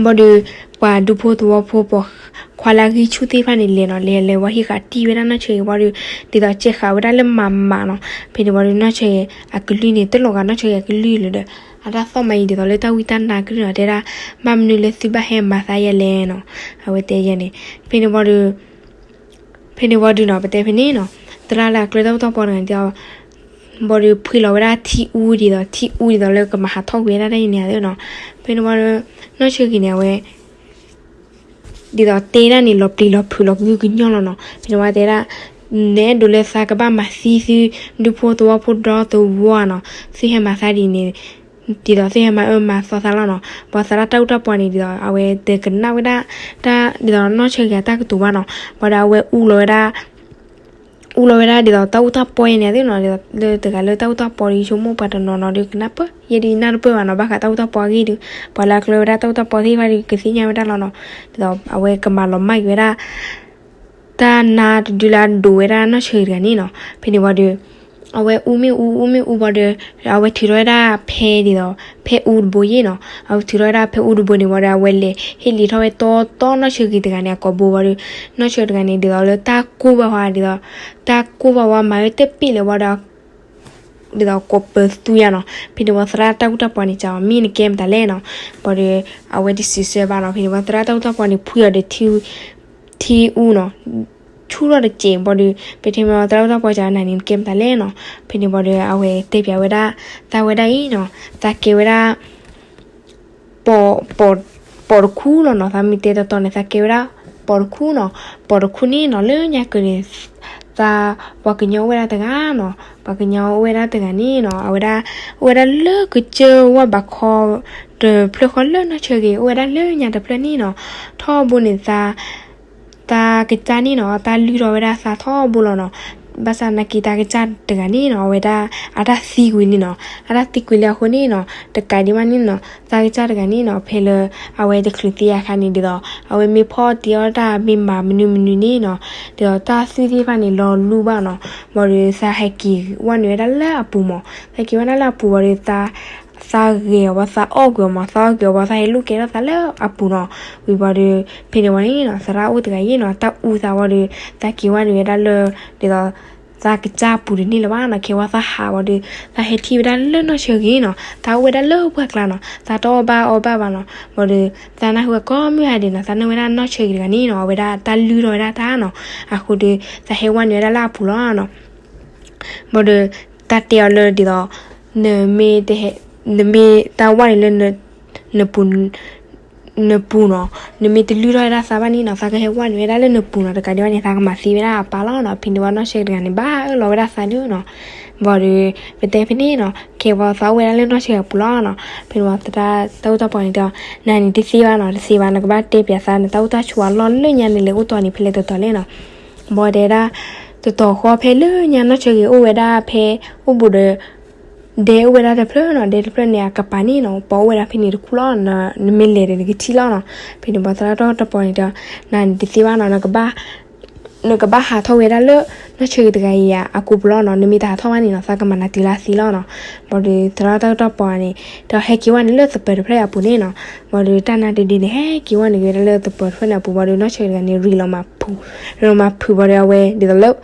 ဘၣ်ဒီး ပှၤဒူဖိသဝီဖိပိာ်ခွါလၢအဂံၢ်ဆူၣ်သ့ၣ်တဖၣ်န့ၣ် လဲၤနီၤ လဲၤလဲၤဝဲဟံးဃာ်တံၢ်ဝဲဒၣ်နီၢ်ဆၢဂ့ၤဝံၤဒီး ဒ်သိးစဲးဃာ်ဝဲဒၣ်လၢမၤမးနီၤ. ဖဲန့ၣ်ဝံၤဒီးနီၢ်ဆၢဂ့ၤအကလုၢ်န့ၣ် တလီၤဂာ်နီၢ်ဆၢဂ့ၤအကလုၢ်လၢၤဒီး အတၢ်သီၣ်မၤအံၤဒ်သိးလၢတၢ်ဝံတၢ်နါကလုၢ်နီၤ တဲဒၣ် ဘၣ်မနုၤလၢသုဘၣ်ဟဲမၤသးယဲလဲၣ်နီၤ. အဝဲတဲယဲန့ၣ် ဖဲန့ၣ်ဝံၤဒီး ဖဲန့ၣ်ဝံၤဒီးနီၤ ပတဲဖဲန့ၣ်နီၤ သရၣ်လၢအကျၢၤတၢ်အူတၢ်ပီတဂၤန့ၣ်တဲအီၤ ဘၣ်ဒီးဖှံလီၤဝဲဒၣ်ထံအူဒ်သိး ထံအူဒ်သိးလၢကမၤဟးထီၣ်ကွံာ်ဝဲဒၣ်တၢ်အံၤန့ၣ်နီၤ. ဖဲန့ၣ်ဝံၤဒီး နီၢ်ဆၢဂ့ၤန့ၣ် အဝဲ ဒ်သိးတဲဒၣ်န့ၣ် လီၤပျံၤလီၤဖုးလီၤကဟုကညီၢ်လီၤနီၤ. ဖဲန့ၣ်ဝံၤတဲဒၣ်, နအဲၣ်ဒိးလၢသးကဘၣ်မၤသံသု ဒူဖိသဝီဖိဒီသဝီနီၤ, သုဟဲမၤသးဒ်န့ၣ်, ဒ်သိးသုဟဲမၤအၢမၤသီသးလီၤနီၤ. ဘၣ်သရၣ်တၢ်အူတၢ်ပီန့ၣ် ဒ်သိးအဝဲတကနၣ်ဝဲဒၣ် တၢ်ဒ်သိးနီၢ်ဆၢဂ့ၤအတၢ်ကတိၤဘၣ်နီၤ. ဘၣ်ဒီးအဝဲအူလီၤဝဲဒၣ် အူလီၤဝဲဒၣ်ဒ်သိးတၢ်အူတၢ်ပီအံၤန့ၣ်သ့နီၤ, လၢတဂၤလၢတၢ်အူတၢ်ပီဒီး ယဆိကမိၣ်ပှၤတနီၤနီၤဒီးကနၣ်ပၢၢ်, ယဲဒုးနၢ်တပၢၢ်ဘၣ်နီၤ, ဘၣ်ဃးတၢ်အူတၢ်ပီအဂ့ၢ်ဒီး ပှၤလၢအကျၢၤဝဲဒၣ်တၢ်အူတၢ်ပီသ့ၣ်တဖၣ်ဒီး ကသ့ၣ်ညါဝဲဒၣ်လီၤနီၤ. ဒ်သိးအဝဲကမၤလီၤမၢ်က့ၤဝဲဒၣ် တၢ်နါတဒုလၢအဒိးဝဲဒၣ်နီၢ်ဆၢဂ့ၤတဂၤန့ၣ်နီၤ. ဖဲန့ၣ်ဝံၤဒီး အဝဲအူမ့ၢ်အူ အူမ့ၢ်အူဘၣ်ဒီး အဝဲထုးထီၣ်ဝဲဒၣ်ဖဲဒ်သိး ဖဲအူတဘိယ့ၣ်နီၤ. အဝဲထုးထီၣ်ဝဲဒၣ်ဖဲအူတဘိန့ၣ်ဝံၤဒီး အဝဲလဲၤဟ့ၣ်လီၤထီၣ်ဝဲတီတီနီၢ်ဆၢဂ့ၤတဂၤန့ၣ် အကိာ်ဘိဝံၤဒီး နီၢ်ဆၢဂ့ၤတဂၤန့ၣ် ဒ်သိးလၢတၢ်ကိၢ်ဘၣ်ဝဲဒ်သိး တၢ်ကိၢ်ဘၣ်ဝဲမၤဝဲတပ့ၢ်လၢၤဝံၤဒီး ဒ်သိးကိးပသူယါနီၤ. ဖဲန့ၣ်ဝံၤသရၣ်တၢ်အူတၢ်ပီန့ၣ် ကမ့ၢ်နကဲမတၤလဲၣ်နီၤ. ဘၣ်ဒီး အဝဲတစံးဆၢဘၣ်နီၤ. ဖဲန့ၣ်ဝံၤသရၣ်တၢ်အူတၢ်ပီန့ၣ် ဖှံအီၤဒီး ထံအူနီၤ, ဆူၣ်ထီၣ်တစဲးဘၣ်ဒီး ဖဲန့ၣ်ဝံၤသရၣ်တၢ်အူတၢ်ပီစံး နၤန့ၣ်နကဲမတၤလဲၣ်နီၤ. ဖဲန့ၣ်ဝံၤဒီး အဝဲတဲပၠးဝဲဒၣ် သးဝဲဒၣ်အံၤနီၤ, သးကဲဝဲဒၣ် ပိာ်, ပိာ်တခူလီၤနီၤ. သးမ့ၢ်တဲတီတီန့ၣ် သးကဲဝဲဒၣ် ပိာ်တခူနီၤ. ပိာ်တခူန့ၣ်နီၤ လၢညါကၢၤန့ၣ် သးပှၤကညီအိၣ်ဝဲဒၣ်တဂၤနီၤ. ပှၤကညီအိၣ်ဝဲဒၣ်တဂၤန့ၣ်နီၤ အဝဲဒၣ် အိၣ်ဝဲဒၣ်လၢကစၢၢ်ဝၣ်ဘးခီ တဖျၢၣ်ဃီလၢနီၢ်ဆၢဂ့ၤ အိၣ်ဝဲဒၣ်လၢညါတဖျၢၣ်န့ၣ်နီၤ. ထီဘိန့ၣ် သး သးကစၢ်န့ၣ်နီၤ တၢ်လုၢ်ထီၣ်ဝဲဒၣ်သးထီဘိလီၤနီၤ. ဘၣ်ဆၣ်နာ်က့တၢ်ကစၢ်တဂၤန့ၣ်နီၤ အဝဲဒၣ် အတၢ်သံကွံာ်လံနီၤ. အတၢ်သံကွံာ်လံအဃိန့ၣ်နီၤ တကးဒံးဘၣ်န့ၣ်နီၤ သးကစၢ်တဂၤန့ၣ်နီၤ ဖဲလၢ အဝဲတချုးသံအခါန့ၣ်ဒ်သိး အဝဲမ့ၢ်ဖီၣ်တ့ၢ်အီၣ်တၢ် မ့ၢ်မၤမနုၤမနုၤန့ၣ်နီၤ ဒ်သိးတၢ်သွံၣ်သ့ၣ်တဖၣ်န့ၣ် လီၤလူဘၣ်နီၤ. ဘၣ်ဒီးသးဟဲက့ၤဝဲနုာ်ဝဲဒၣ်လၢအပူၤမး, ဟဲက့ၤဝဲဒၣ်လၢအပူၤဘၣ်ဒီး သးဂဲၤအီၤဘၣ် သးအီၣ်ကွံာ်အီၤမး သးအီၣ်ကွံာ်အီၤဘၣ် သးဟဲလူၤကဲထီၣ်သးလၢအပူၤနီၤ. ဝံၤဘၣ်ဒီး ဖဲန့ၣ်ဝံၤန့ၣ်နီၤ သရၣ်အိၣ်တဂၤယ့ၣ်နီၤ တၢ်အူသးဝံၤဒီး သးက့ၤဝဲနုာ်ဝဲဒၣ်လၢ ဒ်သိး သးကစၢ်အပူၤတန့ၢ်လၢၤဘၣ်နီၤ. ခဲဝံၤသးဟးဝံၤဒီး သးဟဲထံၣ်ဝဲဒၣ်လၢနီၢ်ဆၢဂ့ၤနီၤ သးအိၣ်ဝဲဒၣ်လၢပှၢ်ကျါနီၤ သးတအီၣ်ဘၣ်အီဘၣ်ဘၣ်နီၤ. ဘၣ်ဒီး သးနၢ်ဟူဝဲကိးမုၢ်ဟါဒဲးနီၤ သးနၢ်ဝဲဒၣ်နီၢ်ဆၢဂ့ၤတဂၤန့ၣ်နီၤ အဝဲဒၣ်တၢ်လုၢ်ထီၣ်ဝဲဒၣ်တၢ်နီၤ. အဃိဒီး သးဟဲဝဲနုာ်ဝဲဒၣ်လၢအပူၤလီၤနီၤ. ဘၣ်ဒီး တၢ်တဲအီၤလၢဒ်သိး နမ့ၢ်တဟဲ, နမ့ၢ်တၢ်ဝဲနုာ်လၢ နပူၤ, နပူၤနီၤ, နမ့ၢ်တလုၢ်ထီၣ်ဝဲဒၣ်သးဘၣ်န့ၣ်နီၤ သးကဟဲဝဲနုာ်ဝဲဒၣ်လၢနပူၤနီၤ တကးဒံးဘၣ်န့ၣ် သးကမၤသံဝဲဒၣ်အပၢ်လီၤနီၤ. ဖဲန့ၣ်ဝံၤနီၢ်ဆၢဂ့ၤတဂၤန့ၣ် ဘၣ်အၢၣ်လီၤဝဲဒၣ်သးဒုးနီၤ. ဘၣ်ဒီး ပတဲဖဲန့ၣ်နီၤ ခဲဝံၤသးအိၣ်ဝဲဒၣ်လၢနီၢ်ဆၢဂ့ၤအပူၤလီၤနီၤ. ဖဲန့ၣ်ဝံၤသရၣ်တၢ်အူတၢ်ပီန့ၣ်တဲအီၤ နၤန့ၣ်တသ့ဘၣ်နီၤ တသ့ဘၣ် နကဘၣ်တဲပၠးသး နတၢ်အိၣ်တၢ်ဆိးအလီၢ်လၢညါန့ၣ် လဲၤအိၣ်တီၢ်န့ၣ် ဖဲလဲၣ်တတီၤလဲၣ်နီၤ. ဘၣ်တဲဒၣ် တတီၤဃီဖဲလၢညါနီၢ်ဆၢဂ့ၤအိၣ်ဝဲဒၣ်ဖဲ အိၣ်ဘူးဒီး ဒဲအိၣ်ဝဲဒၣ်တဖျၢၣ်နီၤ ဒဲတဖျၢၣ်န့ၣ် အကပၤန့ၣ်နီၤ ပှၤအိၣ်ဝဲဒၣ်ဖဲန့ၣ်တခူလီၤ. နမ့ၢ်လဲၤဒီးနကထံၣ်လီၤနီၤ. ဖဲန့ၣ်ဝံၤသရၣ်တၢ်အူတၢ်ပီန့ၣ်တဲအီၤ နၤန့ၣ်တသ့ဘၣ်နီၤ နကဘၣ် နကဘၣ်ဟးထီၣ်ဝဲဒၣ်လၢ နီၢ်ဆၢဂ့ၤတဂၤအံၤအကိာ်ပူၤလီၤနီၤ. နမ့ၢ်တဟးထီၣ်ဘၣ်န့ၣ်နီၤ သးကမၤနၤတုၤလၢအသံလီၤနီၤ. ဘၣ်ဒီးသရၣ်တၢ်အူတၢ်ပီန့ၣ် ဒီးဟဲက့ၤဝဲနုာ်လၢသပၢၤတဖျၢၣ်အပူၤန့ၣ်နီၤ. ဘၣ်ဒီးတၢ်နါတဒုန့ၣ် ဟဲက့ၤဝဲနုာ်က့ၤဝဲဒၣ်လၢသပၢၤတဖျၢၣ်န့ၣ်အပူၤ ဘၣ်ဒီးနီၢ်ဆၢဂ့ၤတဂၤန့ၣ် ရံးလီၤမၤဖုး, ရံးလီၤမၤဖုးဘၣ်ဒီးအဝဲ ဒ်သိးလၢ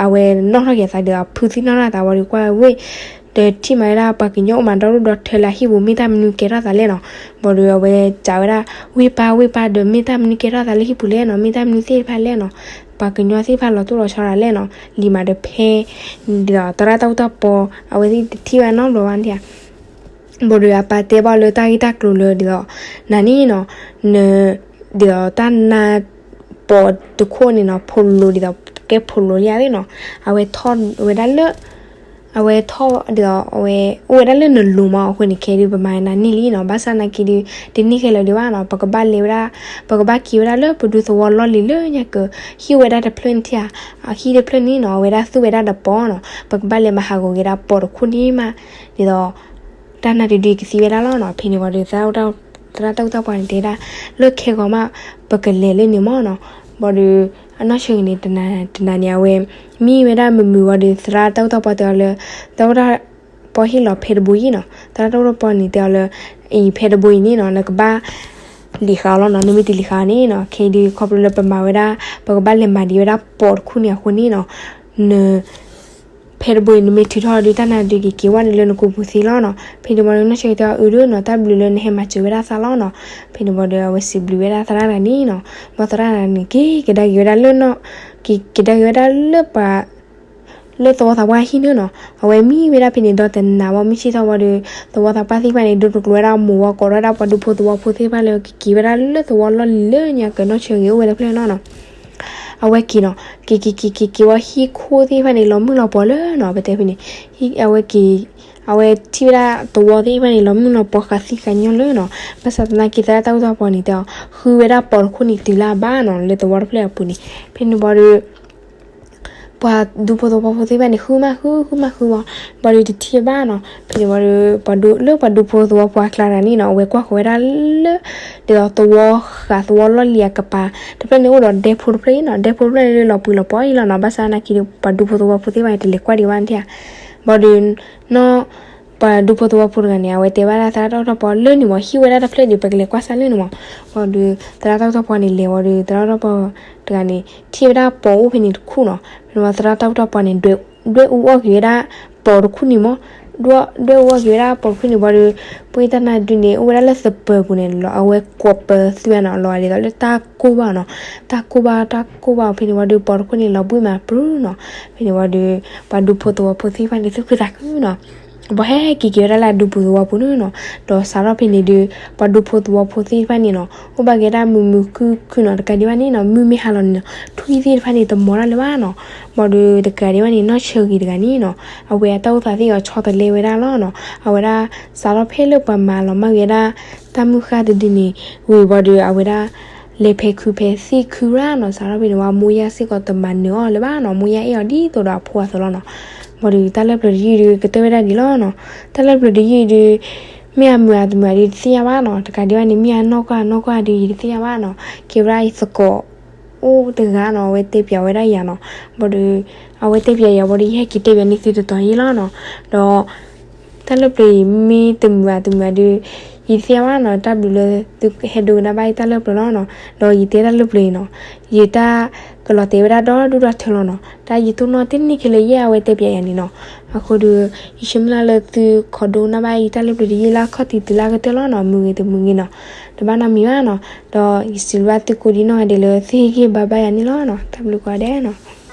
အဝဲနီၣ်ထီၣ်က့ၤအသးဒ်သိး ဖုးသံနီၣ်ထီၣ်အသးဝံၤဒီးကွၢ်ဝဲ ဒီးထံၣ်မးဝဲဒၣ်ပှၤကညီအိၣ်မးဒီဒိၣ်ဒီထၢလၢအဟံၣ်ပူၤ မ့ၢ်တၢ်မနုၤကဲထီၣ်သးလဲၣ်နီၤ. ဘၣ်ဒီးအဝဲစံးဝဲဒၣ် ဝ့ၢ်ပၢ် ဝ့ၢ်ပၢ် ဒီးမ့ၢ်တၢ်မနုၤကဲထီၣ်သးလၢဟံၣ်ပူၤလဲၣ်နီၤ, မ့ၢ်တၢ်မနုၤသ့ၣ်တဖၣ်လဲၣ်နီၤ, ပှၤကညီသ့ၣ်တဖၣ်လီၤတိၢ်လီၤဆီဒၣ်လဲၣ်နီၤ, လံာ်မးဒီးဖဲ ဒ်သိးသရၣ်တၢ်အူတၢ်ပီ အဝဲသ့ၣ်တထံၣ်ဝဲနီတဘျီဘၣ်န့ၣ်ဧါ. ဘၣ်ဒီးအပၢ်တဲဘၣ်လၢတၢ်ဂ့ၢ်တၢ်ကျိၤလၢဒ်သိး နၤန့ၣ်နီၤ, န ဒ်သိးတၢ်နါပိာ်တခိၣ်န့ၣ်နီၤ ဖိလိၤဒ်သိး ကဲဖိလိၤလံဧါသ့ၣ်နီၤ, အဝဲထီၣ်ဝဲဒၣ်လၢ အဝဲထီၣ်ဒ်သိး အဝဲအိၣ်ဝဲဒၣ်လၢနလိၤမးအဃိန့ၣ် ခဲဒုးပမၤနၤန့ၢ်လံနီၤ, ဘၣ်ဆၣ်နာ်က့ဒုး တန့ၢ်ခဲလၢာ်ဒံးဘၣ်နီၤ, ပကဘၣ်လဲၤဝဲဒၣ် ပကဘၣ်က့ၤဝဲဒၣ်လၢပဒူသဝီလီၢ်လံၤလၢညါကၢၤ ဟံၣ်ဝဲဒၣ်တဖျၢၣ်န့ၣ်ထံၣ်ဧါ, အဟံၣ်တဖျၢၣ်န့ၣ်နီၤ အဝဲဒၣ်သူၣ်ဝဲဒၣ်ဒီးပိာ်နီၤ, ပကဘၣ်လဲၤမၤဟးဂီၤက့ၤဒၣ်ပိာ်တခိၣ်န့ၣ်မး, ဒ်သိး တၢ်နါတဒုကသံဝဲဒၣ်လီၤနီၤ, ဖဲန့ၣ်ဝံၤဒီး သရၣ်တၢ်အူတၢ်ပီန့ၣ်တဲဒၣ် လၢခဲဂီၤမး ပကလဲၤလၢန့ၣ်မးနီၤ, ဘၣ်ဒီး အနီၢ်ဆၢဂ့ၤန့ၣ် တနၤန့ၣ် အဝဲ မံဝဲဒၣ်မုာ်မုာ်ဝံၤဒီး သရၣ်တၢ်အူတၢ်ပီတဲအီၤလၢ သရၣ်တၢ်အူတၢ်ပီဟ့ၣ်လီၤဖဲတဘိယံၤနီၤ, သရၣ်တၢ်အူတၢ်ပီန့ၣ်တဲအီၤလၢ အံၤဖဲတဘိအံၤန့ၣ်နီၤ နကဘၣ် လံာ်ဃာ်အီၤလီၤနီၤ, နမ့ၢ်တလံာ်ဃာ်န့ၣ်နီၤ ခဲဒုးခီဖျိလၢပမၤဝဲဒၣ် ပကဘၣ်လဲၤမၤဒံးဝဲဒၣ်ပိာ်တခိၣ်န့ၣ်အဃိန့ၣ်နီၤ, န ဖဲတဘိအံၤ နမ့ၢ်ထုးထီၣ်ဒီးတၢ်နါဒုးက့ၤက့ၤဝဲနုာ်လၢနကိာ်ပူၤသ့လီၤနီၤ, ဖဲန့ၣ်ဝံၤဒီးနီၢ်ဆၢဂ့ၤတဲအီၤ အၢဒုးနီၤ တၢ်ဘျုးလၢနဟဲမၤစၢၤဝဲဒၣ်သးလီၤနီၤ, ဖဲန့ၣ်ဝံၤဒီးအဝဲစံးဘျုးဝဲဒၣ်သရၣ်တဂၤန့ၣ်နီၤ, ဘၣ်သရၣ်တဂၤန့ၣ် က့ၤကဒါက့ၤဝဲဒၣ်လၢနီၢ် က့ၤကဒါက့ၤဝဲဒၣ်လၢပှၤ လၢသဝီသးပှၢ်ဟံၣ်န့ၣ်နီၤ, အဝဲမံဝဲဒၣ်ဖဲန့ၣ်ဒီးတနၤဝံၤ မုၢ်ဆ့ၣ်ထီၣ်ဝံၤဒီး သဝီသးပှၢ်သ့ၣ်တဖၣ်န့ၣ် ဒိတကျိၤဝဲဒၣ်မိၢ်ဝဲ ကိးထီၣ်ဝဲဒၣ်ပှၤဒူဖိသဝီဖိသ့ၣ်တဖၣ်လၢ ကက့ၤဝဲဒၣ်လၢသဝီလီၢ်လံၤလၢညါကနီၣ်ဆၢဂ့ၤအိၣ်ဝဲတဖျၢၣ်နီၤနီၤ. အဝဲက့ၤနီၤ, က့ၤက့ၤက့ၤက့ၤက့ၤဝံၤ ဟံၣ်ခိၣ်သ့ၣ်တဖၣ်န့ၣ် လီၤမုၢ်လီၤပှီၤလၢနီၤ, ပတဲဖဲန့ၣ်, အဝဲက့ၤ, အဝဲထံၣ်ဝဲဒၣ်သဝီသ့ၣ်တဖၣ်န့ၣ် လီၤမုၢ်လီၤပှီၤဃးသံဃးညီလၢနီၤ, ဘၣ်ဆၣ်သနာ်က့ သရၣ်တၢ်အိၣ်တီၢ်ပှၤန့ၣ်တဲအီၤ ဃုဝဲဒၣ်ပိာ်တခိၣ်န့ၣ်တုၤလၢအဘၣ်နီၤ, လၢသဝီတဖျၢၣ်အပူၤန့ၣ်, ဖဲန့ၣ်ဝံၤဒီး ပှၤဒူဖိသဝီဖိသ့ၣ်တဖၣ်န့ၣ် ဃုမးဃု ဃုမးဃုဝံၤ, ဘၣ်ဒီးတထံၣ်ဘၣ်နီၤ, ဖဲန့ၣ်ဝံၤဒီး ပှၤဒူ လၢပှၤဒူဖိသဝီဖိအကျါတဂၤန့ၣ်နီၤ, အဝဲကွၢ်ဃီၤဝဲဒၣ်လၢ ဒ်သိးသဝီဃးသဝီလီၢ်လံၤအကပၤ, တဖျၢၣ်န့ၣ်အိၣ်ဒီးဒဲဖိတဖျၢၣ်အံၤနီၤ, ဒဲဖိတဖျၢၣ်န့ၣ်လီၤပှံၤလီၤပှီၤအံၤလီၤနီၤ, ဘၣ်ဆၣ်သနာ်က့ဒီး ပှၤဒူဖိသဝီဖိသ့ၣ်တဖၣ်န့ၣ် တလဲၤကွၢ်ဒံးဘၣ်န့ၣ်ဧါ, ဘၣ်ဒီး နီၢ် ပှၤဒူဖိသဝီဖိတဂၤန့ၣ် အဝဲတဲဘၣ်ဒၣ်သရၣ်တၢ်အိၣ်တီၢ်ပှၤလၢန့ၣ်မး ဟံၣ်ဝဲဒၣ်တဖျၢၣ်ဒီး ပကလဲၤကွၢ်စၢ်လၢန့ၣ်မး, ဘၣ်ဒီး သရၣ်တၢ်အိၣ်တီၢ်ပှၤန့ၣ် လဲၤဝံၤဒီး သရၣ်တၢ်အိၣ်တီၢ်ပှၤတဂၤန့ၣ် ထံၣ်ဝဲဒၣ်ပိာ်အိၣ်ဖဲန့ၣ်တခိၣ်နီၤ, ဖဲန့ၣ်ဝံၤသရၣ်တၢ်အိၣ်တီၢ်ပှၤန့ၣ် ဒွဲၣ်အူအီၣ်က့ၤဝဲဒၣ်ပိာ်တခိၣ်န့ၣ်မး, ဒွဲၣ်အူအီၣ်က့ၤဝဲဒၣ်ပိာ်တခိၣ်န့ၣ်ဝံၤဒီး ပှၤတၢ်နါဒုန့ၣ် အိၣ်ဝဲဒၣ်လၢသပၢၤပူၤန့ၣ်လီၤ, အဝဲကိးပသူအနီၤ, လီၤဒ်သိးလၢတၢ်ကိၢ်ဘၣ်နီၤ, တၢ်ကိၢ်ဘၣ် တၢ်ကိၢ်ဘၣ်ဖဲန့ၣ်ဝံၤဒီး ပိာ်တခိၣ်န့ၣ် လီၤဘှံးမးပြူၤနီၤ, ဖဲန့ၣ်ဝံၤဒီး ပှၤဒူဖိသဝီဖိသ့ၣ်တဖၣ်န့ၣ် သူၣ်ခုသးခုနီၤ, ဘၣ်ဟဲက့ၤက့ၤဝဲဒၣ်လၢအဒူပူၤသဝီပူၤန့ၣ်နီၤ, ဒီးစးထီၣ်ဖဲန့ၣ်ဒီး ပှၤဒူဖိသဝီဖိသ့ၣ်တဖၣ်န့ၣ်နီၤ အိၣ်ဘၣ်က့ၤဒၣ်မုာ်မုာ်ခုၣ်ခုၣ်နီၤ, တကးဒံးဘၣ်န့ၣ်နီၤ မုၢ်မ့ၢ်ဟါလီၤန့ၣ်နီၤ ထွံၣ်သ့ၣ်တဖၣ်န့ၣ် တမီၤတၢ်လၢၤဘၣ်နီၤ, ဘၣ်ဒီးတကးဒံးဘၣ်န့ၣ် နီၢ်ဆၢဂ့ၤတဂၤန့ၣ်နီၤ အဝဲအတၢ်အိၣ်သးသ့ၣ်အီၤဆီတလဲဝဲဒၣ်လီၤနီၤ, အဝဲဒၣ် စးထီၣ်ဖဲလၢပှၤမၤလီၤမၢ်ဝဲဒၣ် တၢ်မုၢ်ဃၢ်တဒုန့ၣ် ဝံၤဘၣ်ဒီး အဝဲဒၣ် လဲၤဖဲခုဖဲသ့ၣ်ခုရၣ်နီၤ, စးထီၣ်ဖဲန့ၣ်ဝံၤ မိၢ်ယၢ်စ့ၢ်ကီးတမၤနၢၤအီၤလၢၤဘၣ်နီၤ, မိၢ်ယၢ်အဲၣ်အီၤဒ်သိးဒီးအဖိအသိးလီၤနီၤ, ဘၣ်ဒီးတၢ်လၢပျၢၤတယုၢ်ဒီး ကတၢၢ်ဝဲဒၣ်ဒံးလီၤနီၤ, တၢ်လၢပျၢၤတယုၢ်ဒီး မ့ၢ်အမုာ်အတမုာ်ဒီး တသ့ၣ်ညါဘၣ်နီၤ, တကးဒံးဘၣ်န့ၣ် မ့ၢ်အနီၢ်ကီၢ်အနီၢ်ကီၢ်ဒီး ယတသ့ၣ်ညါဘၣ်နီၤ, ကဲဝဲဒၣ်ယသကိး အိၣ်တဂၤနီၤ, အဝဲတဲပၠးဝဲဒၣ်ယၤနီၤ, ဘၣ်ဒီး အဝဲတဲပၠးယၤဘၣ်ဒီး ယဟဲက့ၤတဲပၠးန့ၢ်သုတတီၤအံၤလီၤနီၤ, ဒီး တၢ်လၢပျၢၤအံၤမ့ၢ်တမုာ်အတမုာ်ဒီး ယတသ့ၣ်ညါဘၣ်နီၤ, တၢ်ဘျုးလၢသုဟဲဒိကနၣ်ဘၣ်ယတၢ်လၢပျၢၤလီၤနီၤ, ဒီးယတဲတၢ်လၢပျၢၤအံၤနီၤ, ယတၢ်ကလီၤတဲာ်ဝဲဒၣ်ဒီဒူၣ်ဒီထၢလီၤနီၤ, တၢ်ယတိၢ်နီၣ်တန့ၢ်ခဲလၢာ်ယဲၢ်အဝဲတဲပၠးယၤန့ၣ်နီၤ, အဃိဒီး ယဆၢမုၢ်လၢ်လၢသုခိးဒိကနၣ်ဘၣ်ယတၢ်လၢပျၢၤတယုၢ်လၢအခီၣ်ထံးတုၤလၢအကတၢၢ်လီၤနီၤ, မုာ်ဂ့ၤတမုာ်ဂ့ၤနီၤ, တဘၣ်နီတမံၤဘၣ်နီၤ, ဒီးယစံးဘျုးဘၣ်သုကိးဒံနီၢ်ဂၤဒဲးလၢသုဟ့ၣ်ဂံၢ်ဟ့ၣ်ဘါဘၣ်ယၤန့ၣ်လီၤနီၤ, တၢ်ဘျုးကိးဂၤဒဲးနီၤ.